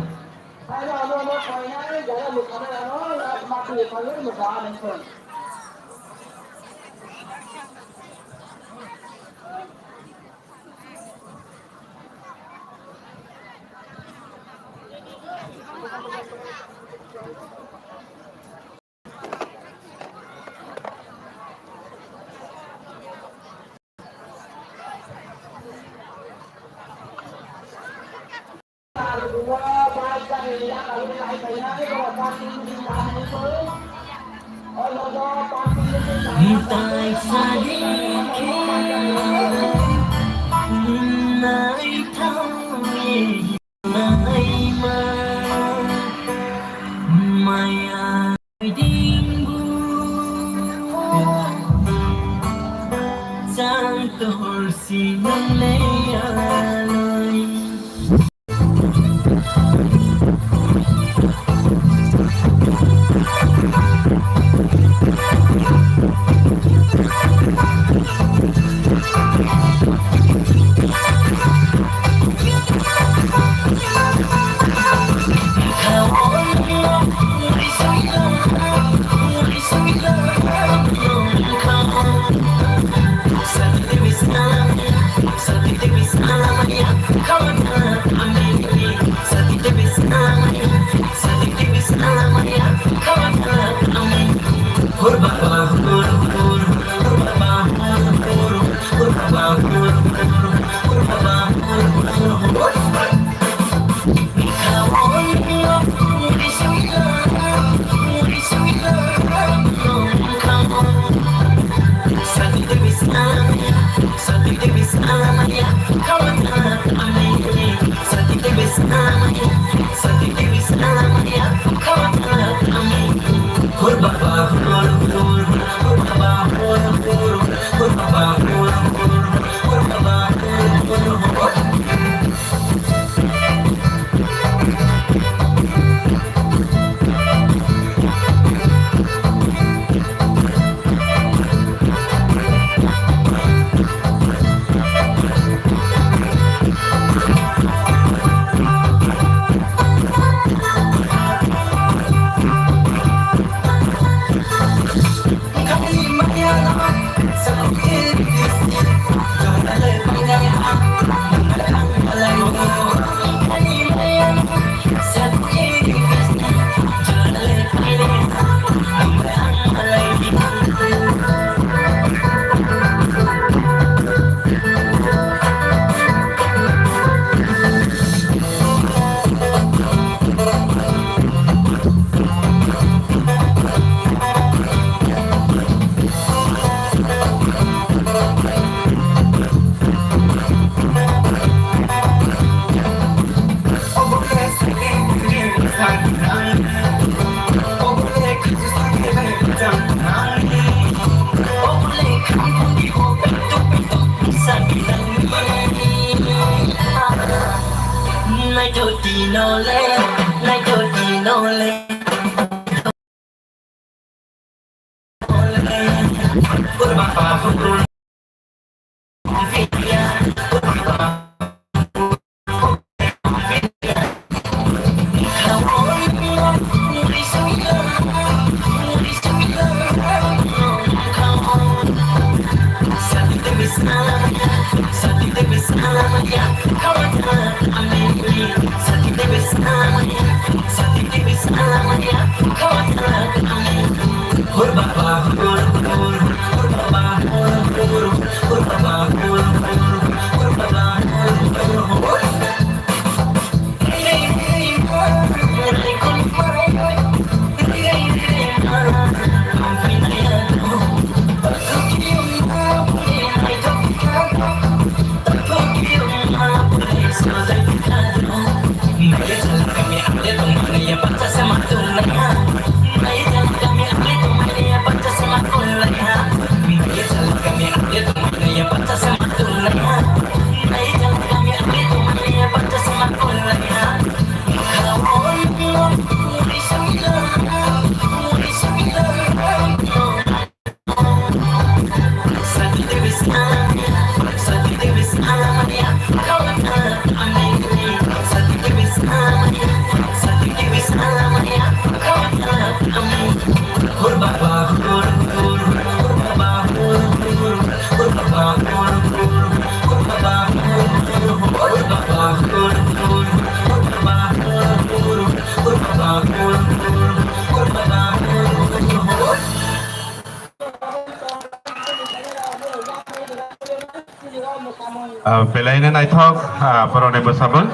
Ah, belaino naithok, ah, borokni bwsabwng.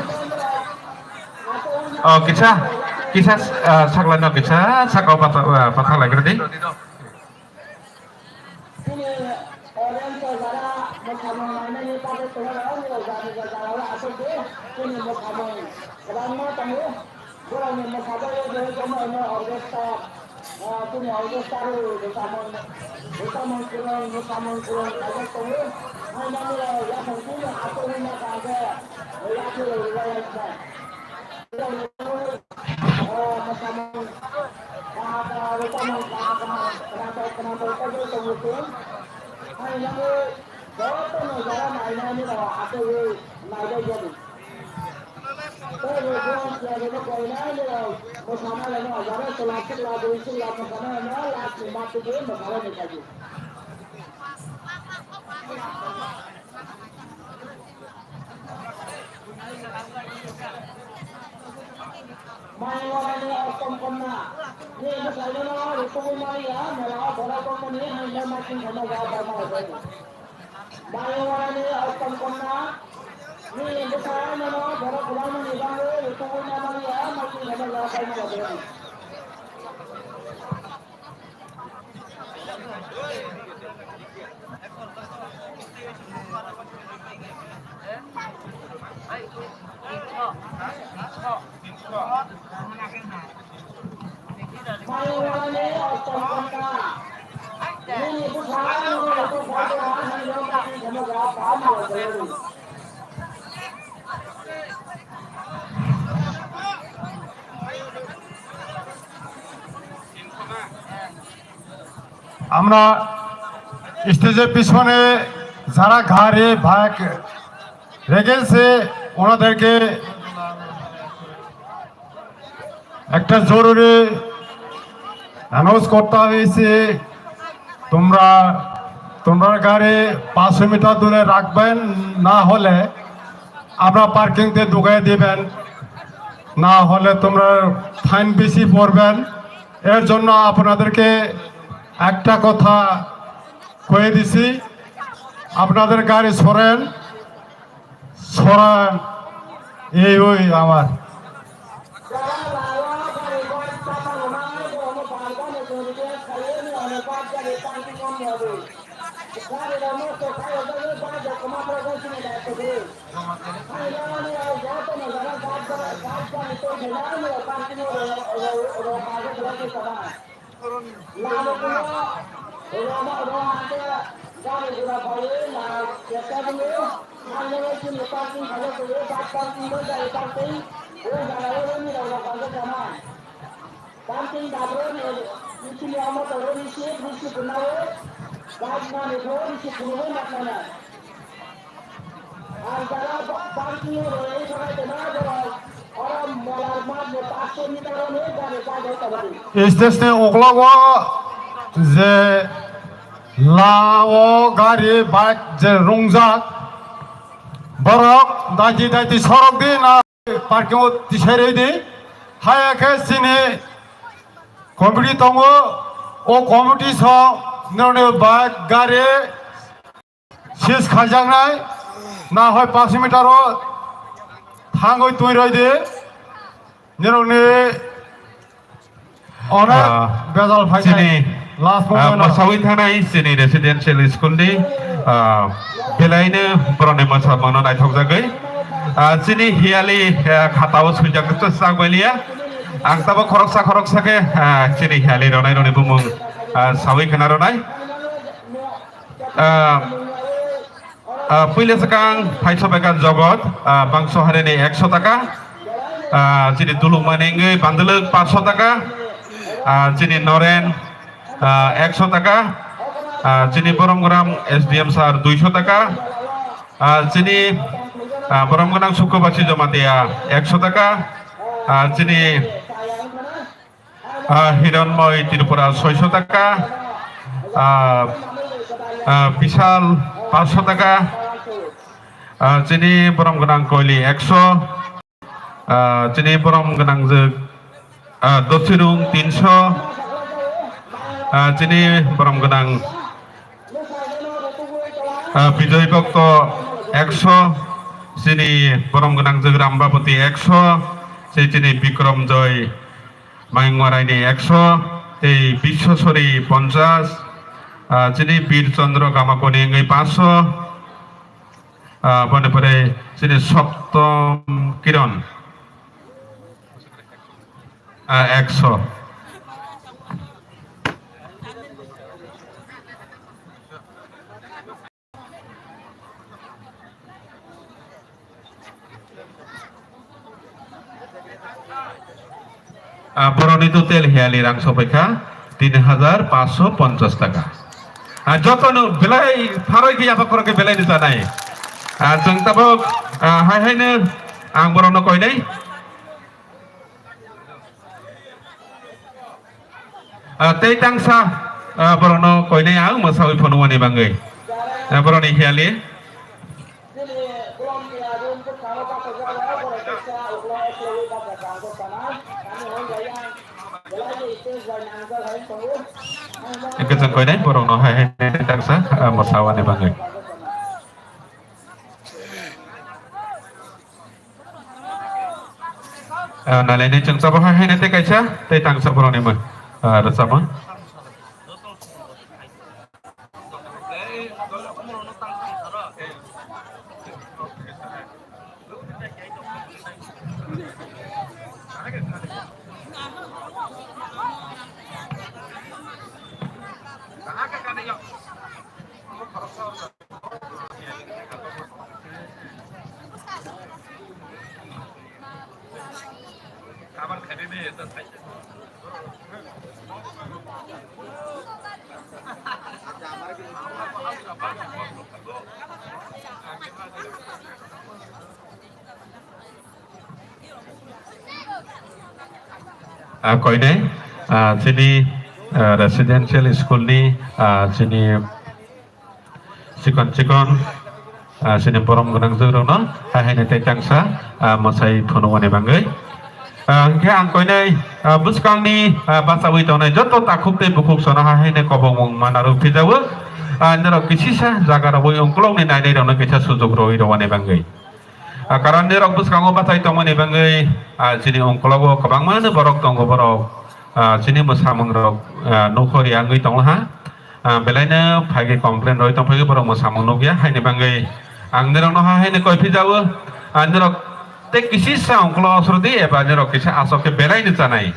Oh, kisa, kisa, ah, saklano kisa sakao patha-, ah, pathak lai di. Chini audience o jara mwsamung nainani bagwi tongo, jani jani jara o aswk di chini mwsamung kwbangma tongo. Borokni mwsajagwi je jomo hino orchestra, ah, chini orchestra rw mwsamung, mwsamung kwrwng, mwsamung kwrwng khaijak tongo. Hainani rok yakung chini aswk wngma kha khe yakung rwlai lai kha. Mayung warani ostom konna. Ni bwsai no rutugwi mani ya, mela o borok tongmani, haino maiching khaima ja bai ma bai. Mayung warani ostom konna. Ni bwsai no borok kwbangmani bagwi rutugwi na mani ya, maiching khaima ja bai ma bai. আমরা স্টেজের পিছনে যারা গাড়ি বাইক রেখেছে, ওনাদেরকে একটা জরুরি অ্যানাউন্স করতে হয়েছে, তোমরা তোমরা গাড়ি পাঁচশো মিটার দূরে রাখবেন, না হলে আমরা পার্কিংতে ঢুকিয়ে দিবেন, না হলে তোমরা ফাইন বেশি পড়বেন। এর জন্য আপনাদেরকে একটা কথা কয়ে দিছি, আপনাদের গাড়ি সরেন, সরান, এই ওই আমার। Parking dabro ni, chini omo toro receipt, receipt kwnawi, bike mani bo receipt kwnawi ma khnana. Ang jara ba-, parking o rwwi thangwi tongma borok, oro molar mat ni paanch sho meter o ni gari bike o tongmani. Stage ni uklogo je lao gari bike je rungjak, borok daiti daiti sorok di na. Parking o tisai rwi di. Haya khe chini committee tongo, o committee song nini bai gari sis khaijaknai, na hoi paanch meter o thangwi twi rwi di. Nirokni Onek Ah, bejal phai chini, thai. Last ah, moment o. Masawi thanai chini residential school ni, ah, belaino borokni mwsamungno naithokjagwi. Ah, chini hiyali, ah, khatao swijak chak baliya. Ang tabo khoroksa khoroksa khe, ah, chini hiyali ronai roni bumung, ah, sawi khna ronai. Ah, ah, puila swkang Phaisobekar Jogot, ah, bangso harini ekso taka, ah, chini Dulukmani wngwi Bandwlwk paanch sho taka, ah, chini Noren, ah, ekso taka, ah, chini Boromgram S D M sir duisho taka, ah, chini, ah, Boromgwnang Sukkubasi Jamatia ekso taka, ah, chini Ah, Hironmoi Tripura soisho taka, ah, ah, Bishal paanch sho taka, ah, chini borom gwnang Koili ekso, ah, chini borom gwnang je, ah, Dosirung tinsho, ah, chini borom gwnang, ah, Bijoy Bhakto ekso, chini borom gwnang Jagram Babati ekso, tei chini Bikram Joy Maingwaraini ekso, tei Biswaswari ponchas, ah, chini Bir Chandra Gamakoni wngwi paso, ah, boni pore chini Soptom Kiron, ah, ekso. Ah, boroni total hiyali rang sopaikha tin hajar paanso ponchas taka. Ah, jotono belai pharoi khe yapha khorok khe belai ni chanai. Ah, chwng tabuk, ah, hai haino ang borokno koinai. Ah, tei tangsa, ah, borokno koinai ang mwsawi phunukmani bagwi. Ah, borokni hiyali. Hwnkhe chwng koinai borokno hai hai tei tangsa, ah, mwsawani bagwi. Ah, nalainai chwng chabo hai haino tei kaisa, tei tangsa borokni mw-, ah, rwchapmung. Ah, koinai, ah, chini, ah, residential school ni, ah, chini chikon chikon, ah, chini borom gwnang jwkrokno hai haino tei tangsa, ah, mwsai phunukmani bagwi. Ah, hwnkhe ang koinai, ah, bwskangni, ah, bachaui tongnai joto takhuk tei bukhuk sono hai haino kobongmung mana rw phijago. Ah, norok kisisa jaga rwui ungkulukni nainairokno kisa sujuk rwui rwmani bagwi. Ah, karon nirok bwskango bachai tongmani bagwi, ah, chini ungkologo kwbangma no borok tongo, borok, ah, chini mwsamungrok, ah, nukho ri wngwi tonglaha. Ah, belaino phaikhe complain rwi tongphai borok mwsamung nukya, haini bagwi ang nirokno ha haino koi phijago, ah, nirok tei kisisa ungkologo aswrwdi eba nirok kisa aswk khe belaino chanai.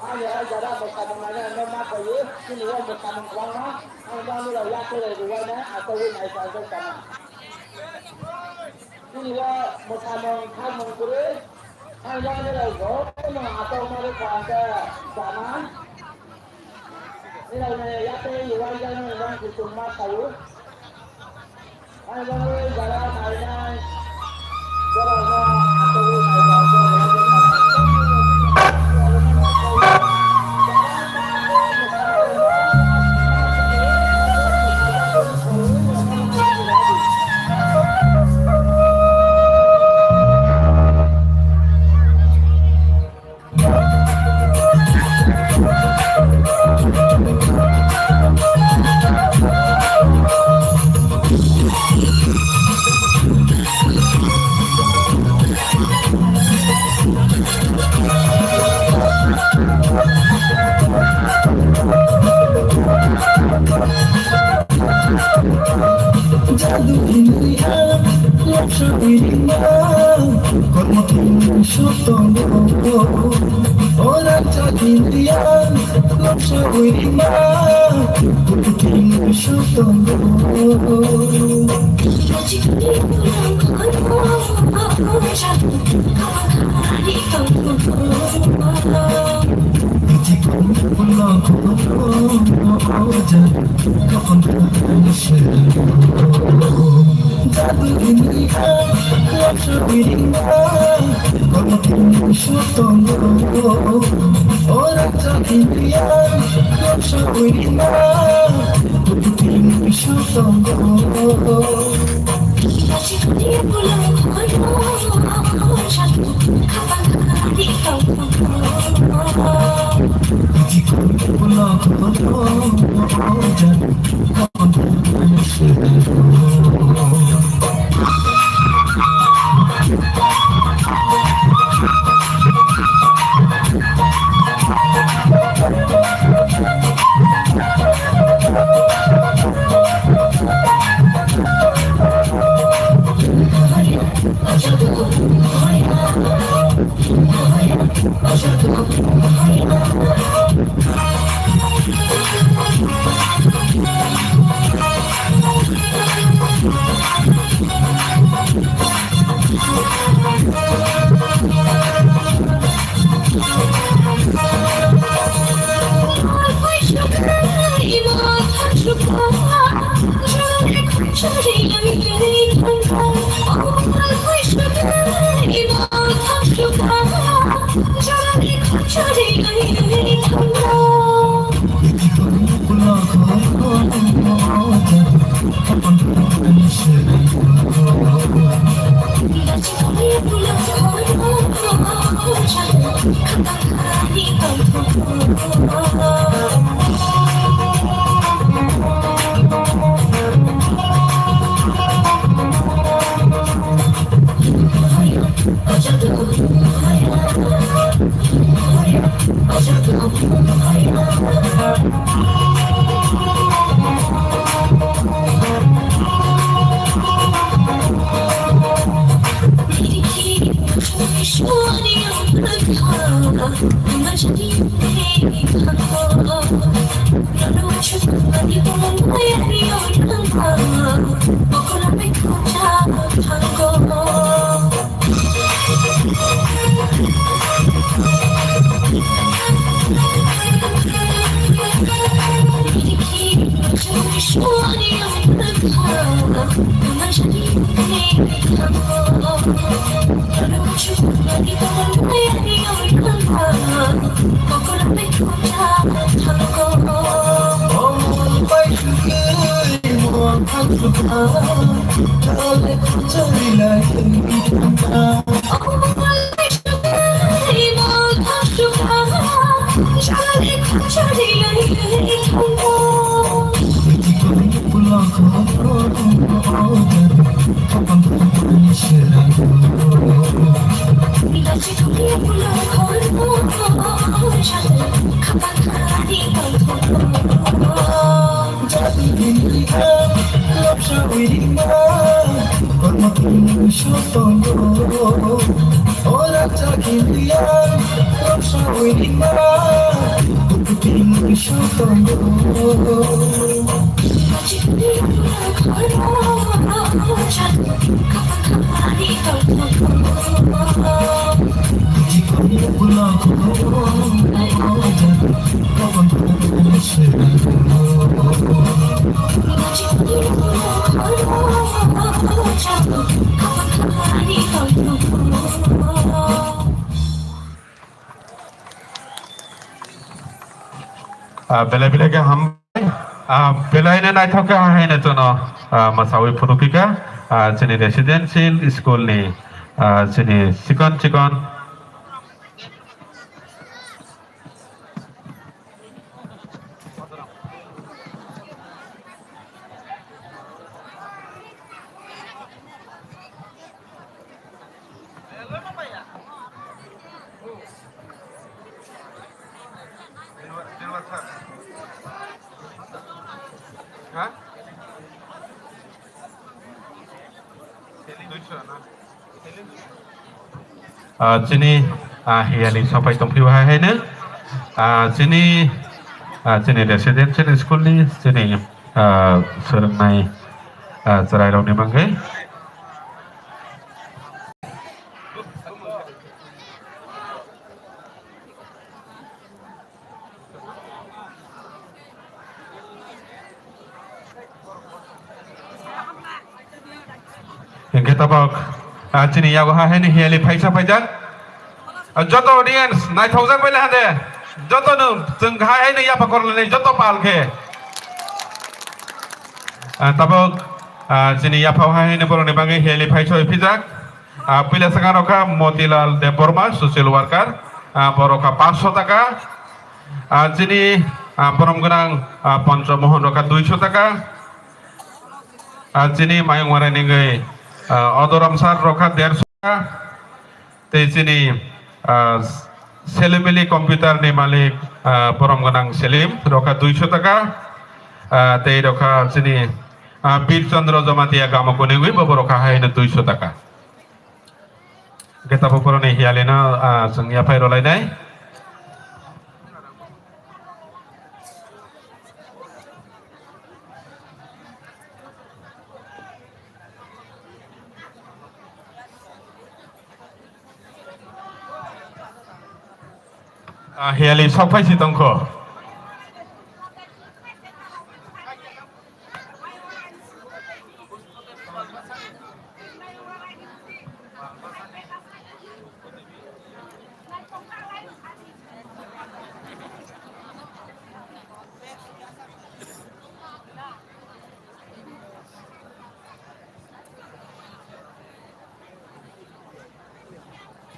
Ani o jora mwsamung naina no ma kaiwi, chini o mwsamung kwbangma, ang bangni rok yakhwlwi rwuaina achugwi naisajak tongma. Chini o mwsamung thangmung kwrwi, ang bangni rok jotono achukmani kha hwnkhe chama. Nirokni yakhwlwi rwuaijak nang bang kuchukma sao. Ah, belai belai khe hambai. Ah, belai no naithok khe haino chwngno, ah, mwsawi phunukphi kha, ah, chini residential school ni, ah, chini chikon chikon. Ah, chini, ah, hiyali sopai tongphio hai haino. Ah, chini, ah, chini residential school ni chini, ah, swrwngnai, ah, chwrairokni bagwi. Hingke tabok, ah, chini yago ha haino hiyali phaisa phaijak. Ah, joto audience naithokjak bai le hade, joto no chwng ha haino yapha korlai joto pal khe. Ah, tabok, ah, chini yapha ha haino borokni bagwi hiyali phaisa phijak. Ah, puila swkang rokha Motilal Debbarma, social worker, ah, borokha panchsho taka. Ah, chini, ah, borom gwnang, ah, Poncho Mohon rokha duisho taka. Ah, chini Mayung Warai ningwi, ah, Odoram sir rokha dersho taka. Tei chini, ah, Selim Valley computer ni malik, ah, borom gwnang Selim rokha duisho taka. Ah, tei rokha chini, ah, Bir Chandra Jamatia Gamakuni ningwi bo rokha haino duisho taka. Hingke tabok borokni hiyalino, ah, chwng yaphai rwlainai. Ah, hiyali sok phai si tongkho.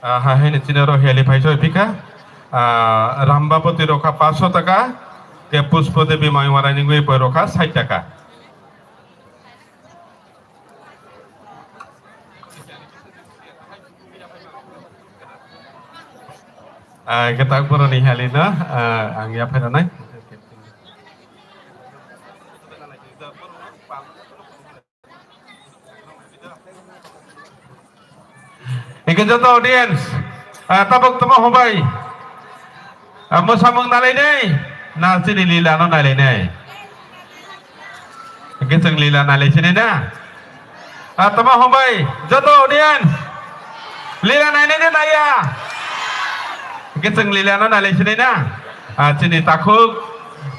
Ah, ha, hai ni chini oro heli phai soi phika. Ah, Rambaboti rokha paanch sho taka, ke Puspo Devi Maiwarai ningwi boi rokha sait taka. Ah, ke tak boroni heli no, ah, ang ya phai nai. Hingke joto audience, ah, tabok tamo hobai, ah, mwsamung nalainai, na chini lila no nalainai? Hingke chwng lila nalai sini na? Ah, tamo hobai, joto audience, lila nainai na naiya? Hingke chwng lila no nalai sini na? Ah, chini takhuk,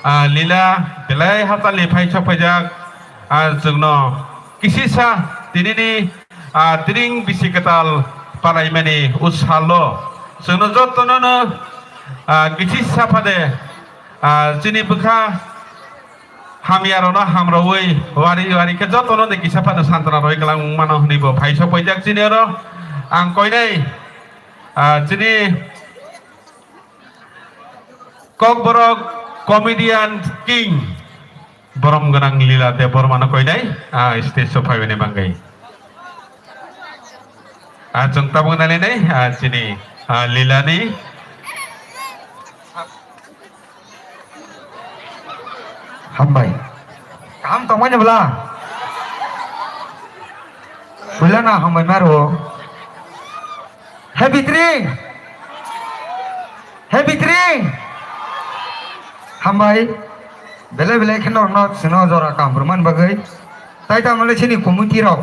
ah, lila belai hachal ni phai sok phaijak, ah, chwngno kisisa tinini, ah, tring bisi kwtal palaimani usalo chwngno jotono no, ah, kisisa phade, ah, chini bwkha hamya rokno hamrwi wari wari khe jotono de kisa phano santana rwi kwlang mano hwnwi bo phai sok phaijak chini oro. Ang koinai, ah, chini Kokborok comedian king borom gwnang Lila Debbarma no koinai, ah, stage o phaibani bagwi. Ah, chwng tabuk nalainai, ah, chini, ah, Lila ni. Hambai. Kaham tongmani bwla? Bwla na hambai maro. Happy tring. Happy tring. Hambai. Belai belai khe norokno chwngno jora kaham rwmani bagwi. Tai tamo le chini committee rok.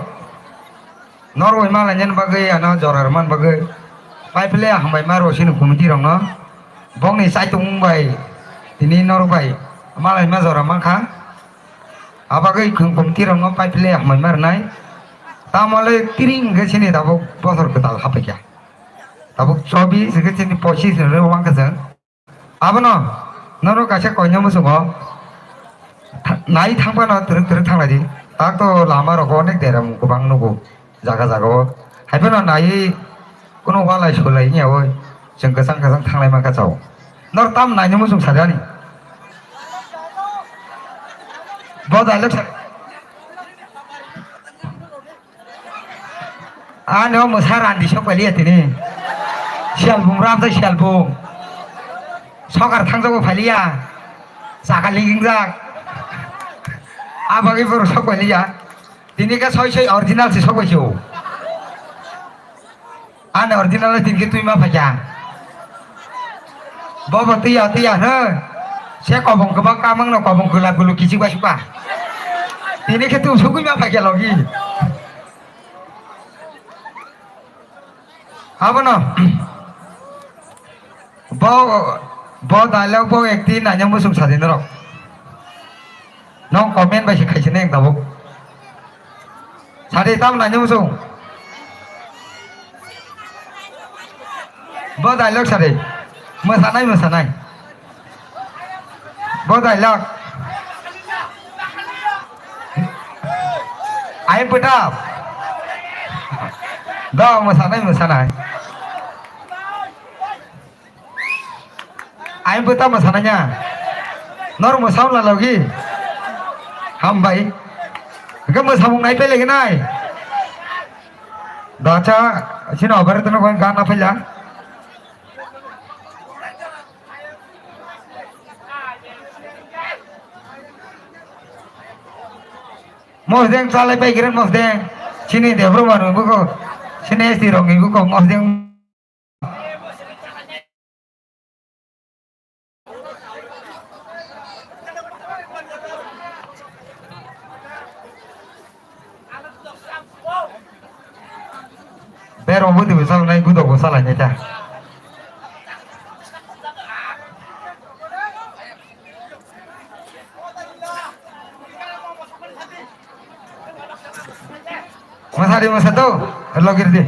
Norok bai malainani bagwi ano jora rwmani bagwi. Pai phle hambai maro chini committee rokno. Bokni chaitung bai tini norok bai malaima jora mankha. Abagwi khung committee rokno pai phle hambai ma rwnai. Tamo le tring khe chini tabuk bosor kwtal haphaikha. Tabuk chobis khe chini pochis ni rw mankha chwng. Abono norok kaisa koina muchungo tha-, nai thang phano twrwk twrwk thang lai di. Tak to lama rogo onek dera mung kwbang nugo jaga jaga o. Hai phano naiwi kuno walai sulai wngya oi chwng kwchang kwchang thanglai mankha chao. Nor tam naina muchung sajani. Bo dialogue sa-, Ani o mwsa randi sok pailiya tini. Siyalbum ram tei siyalbum. Sokar thangjago pailiya. Chaka ligingjak. Abagwi borok sok pailiya. Tini khe soi soi original se sok paisio. Ani original tini khe twi ma phaikha. Bobo twiya twiya hwno. Se kobong kwbang kamang no kobong kwla gulu kichik bai sukha. Tini khe twi sugwi ma phaikha logi. Abono. Bo, bo dialogue bo acting naina muchung sadi norok. Nong comment bai se khaisi neng tabuk. Sadi tam naina muchung. Bo dialogue sadi. Mwsanai, mwsanai. Bo dialogue. Ai bwta. Do mwsanai, mwsanai. Ai bwta mwsanai ya. Nor mwsa wngla logi. Hambai. Hwnkhe mwsamung nai pele nai. Dacha, sino operator no gana phaila. Mosdeng chalai pai khe mosdeng. Chini Debbarma ni buko. Chini S T rok ni buko mosdeng. Berong bwtwi bo salnai, budok bo salainai ta. Masari masa to, logir di.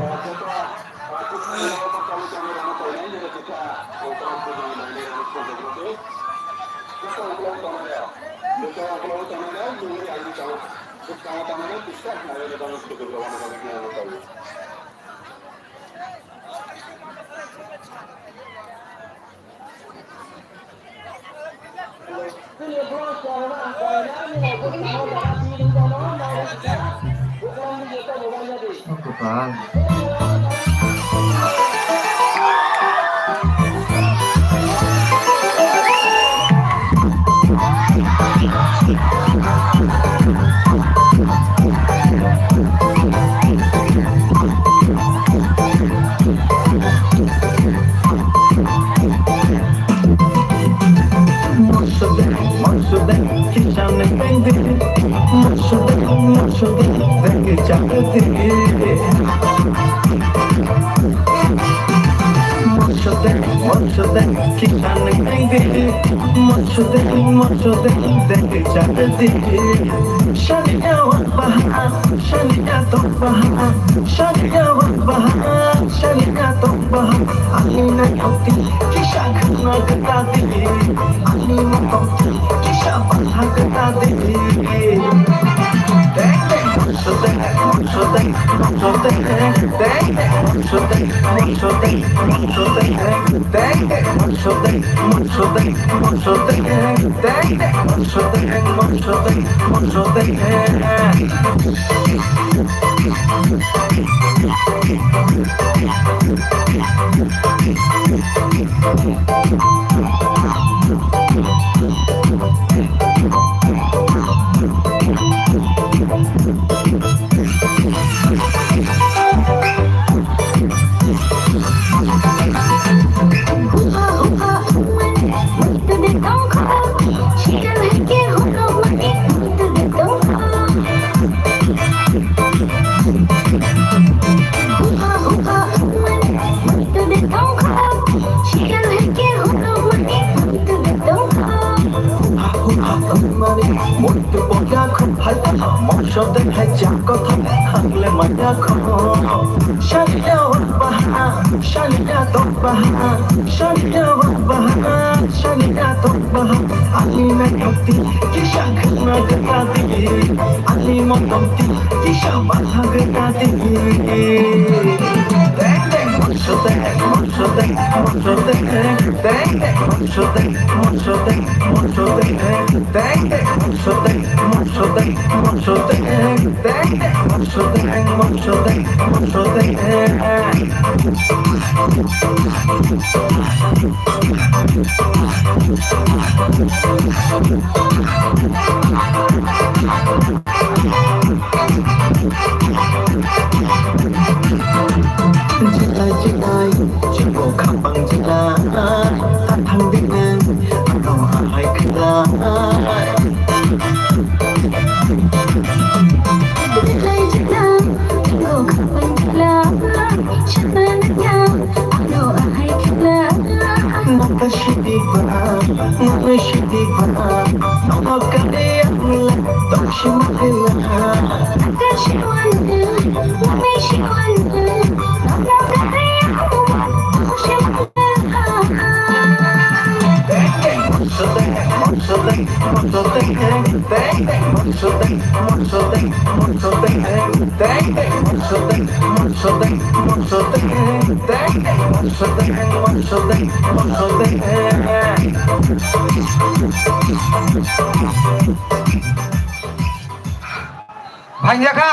Phainjakha.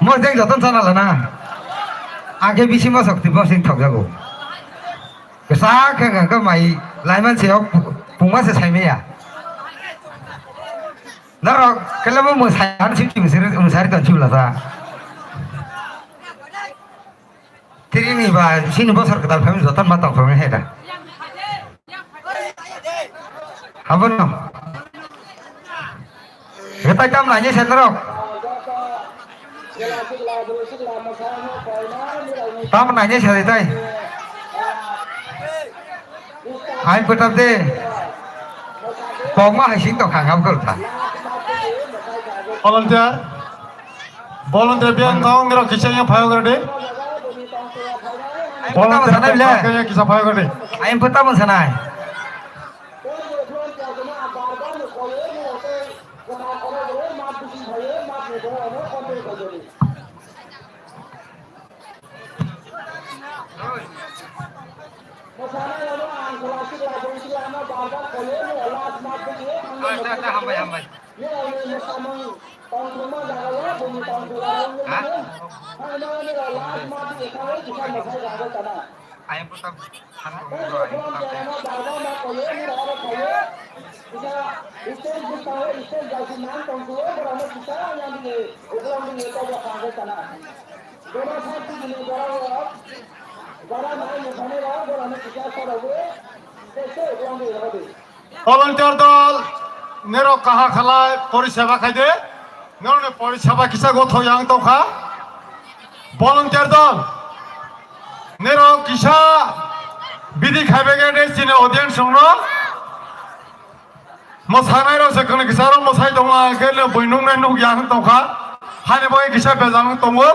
Mosdeng joton sana lana. Age bisi mosok twi bosing thokjago. Kwchak khe khe mai laiman se ok pungma se saimaya. Norok kelemo mwsai ano simi simi mwsari ton simi lasa. Tini ni ba sini bosor kwtal family joton ma tong thong he da. Abono. Retai tam nanya sen rok. Tam nanya sen retai. Ain petam de. Pokma hai sing tong khang ham kol tha. Volunteer. Volunteer biyang tong nirok kisa yang phayok redi. Volunteer biyang kisa phayok redi. Ayam pertama sanai. Hambai, hambai. Ha? Ayam pertama. Volunteer dol, nirok kaha khalai, poriseba khaide, nirokni poriseba kisa gothok yang tongkha. Volunteer dol, nirok kisa bidi khaibegede chini audience rokno. Mwsanairok se kwrwi kisa rok mwsai tongma hwnkhe no bui nuknai nukya wng tongkha. Hani bagwi kisa bejal wng tongo.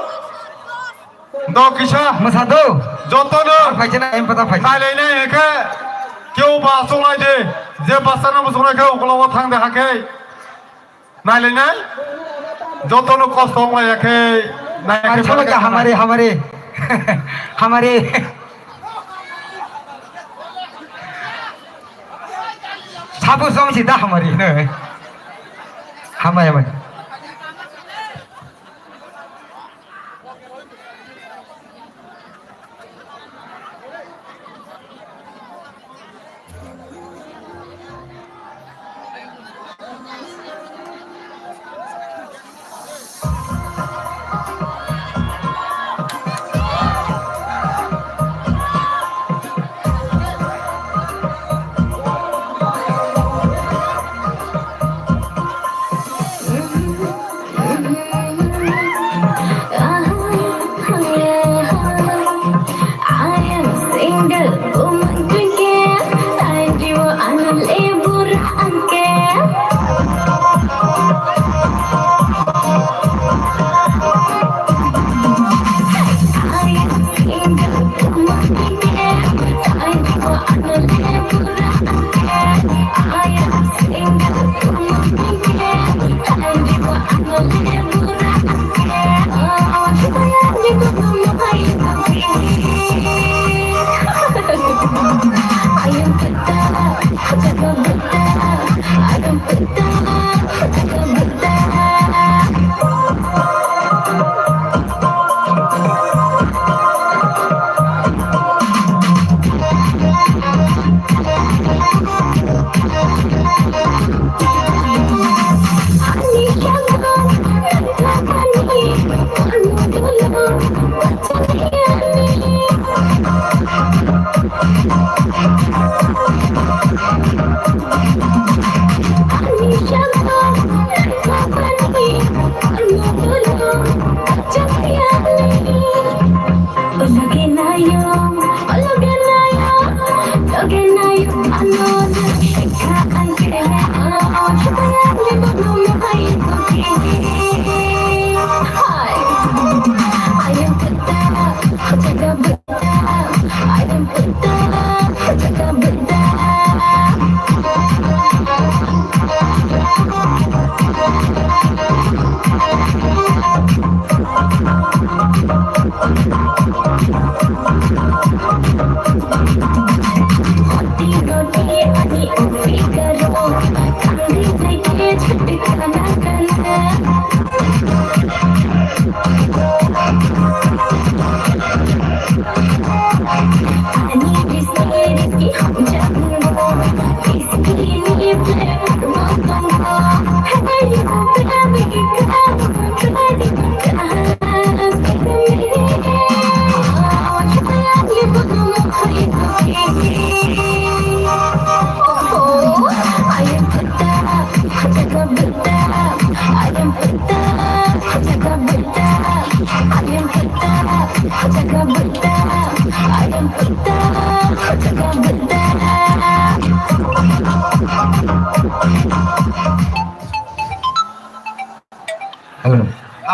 Do kisa. Mwsa do. Jotono. Phaikhe na em pata phaikhe. Nailainai hwnkhe kebo ba chonglai de. Je bachano bo chonglai khe ukologo thang de hakhe. Nailainai. Jotono kosto wng laiya khe. Nai khe. Hamari, hamari. Hamari. Sabu song si da hamari ne. Hamai, hamai.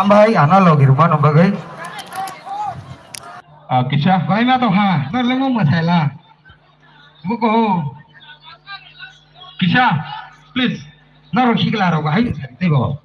Bai, ano logi ruma no bagwi. Ah, kisa. Bai ma to ha, no lengo masai la. Buko. Kisa, please. Naro hikla ro bahai sai tebo.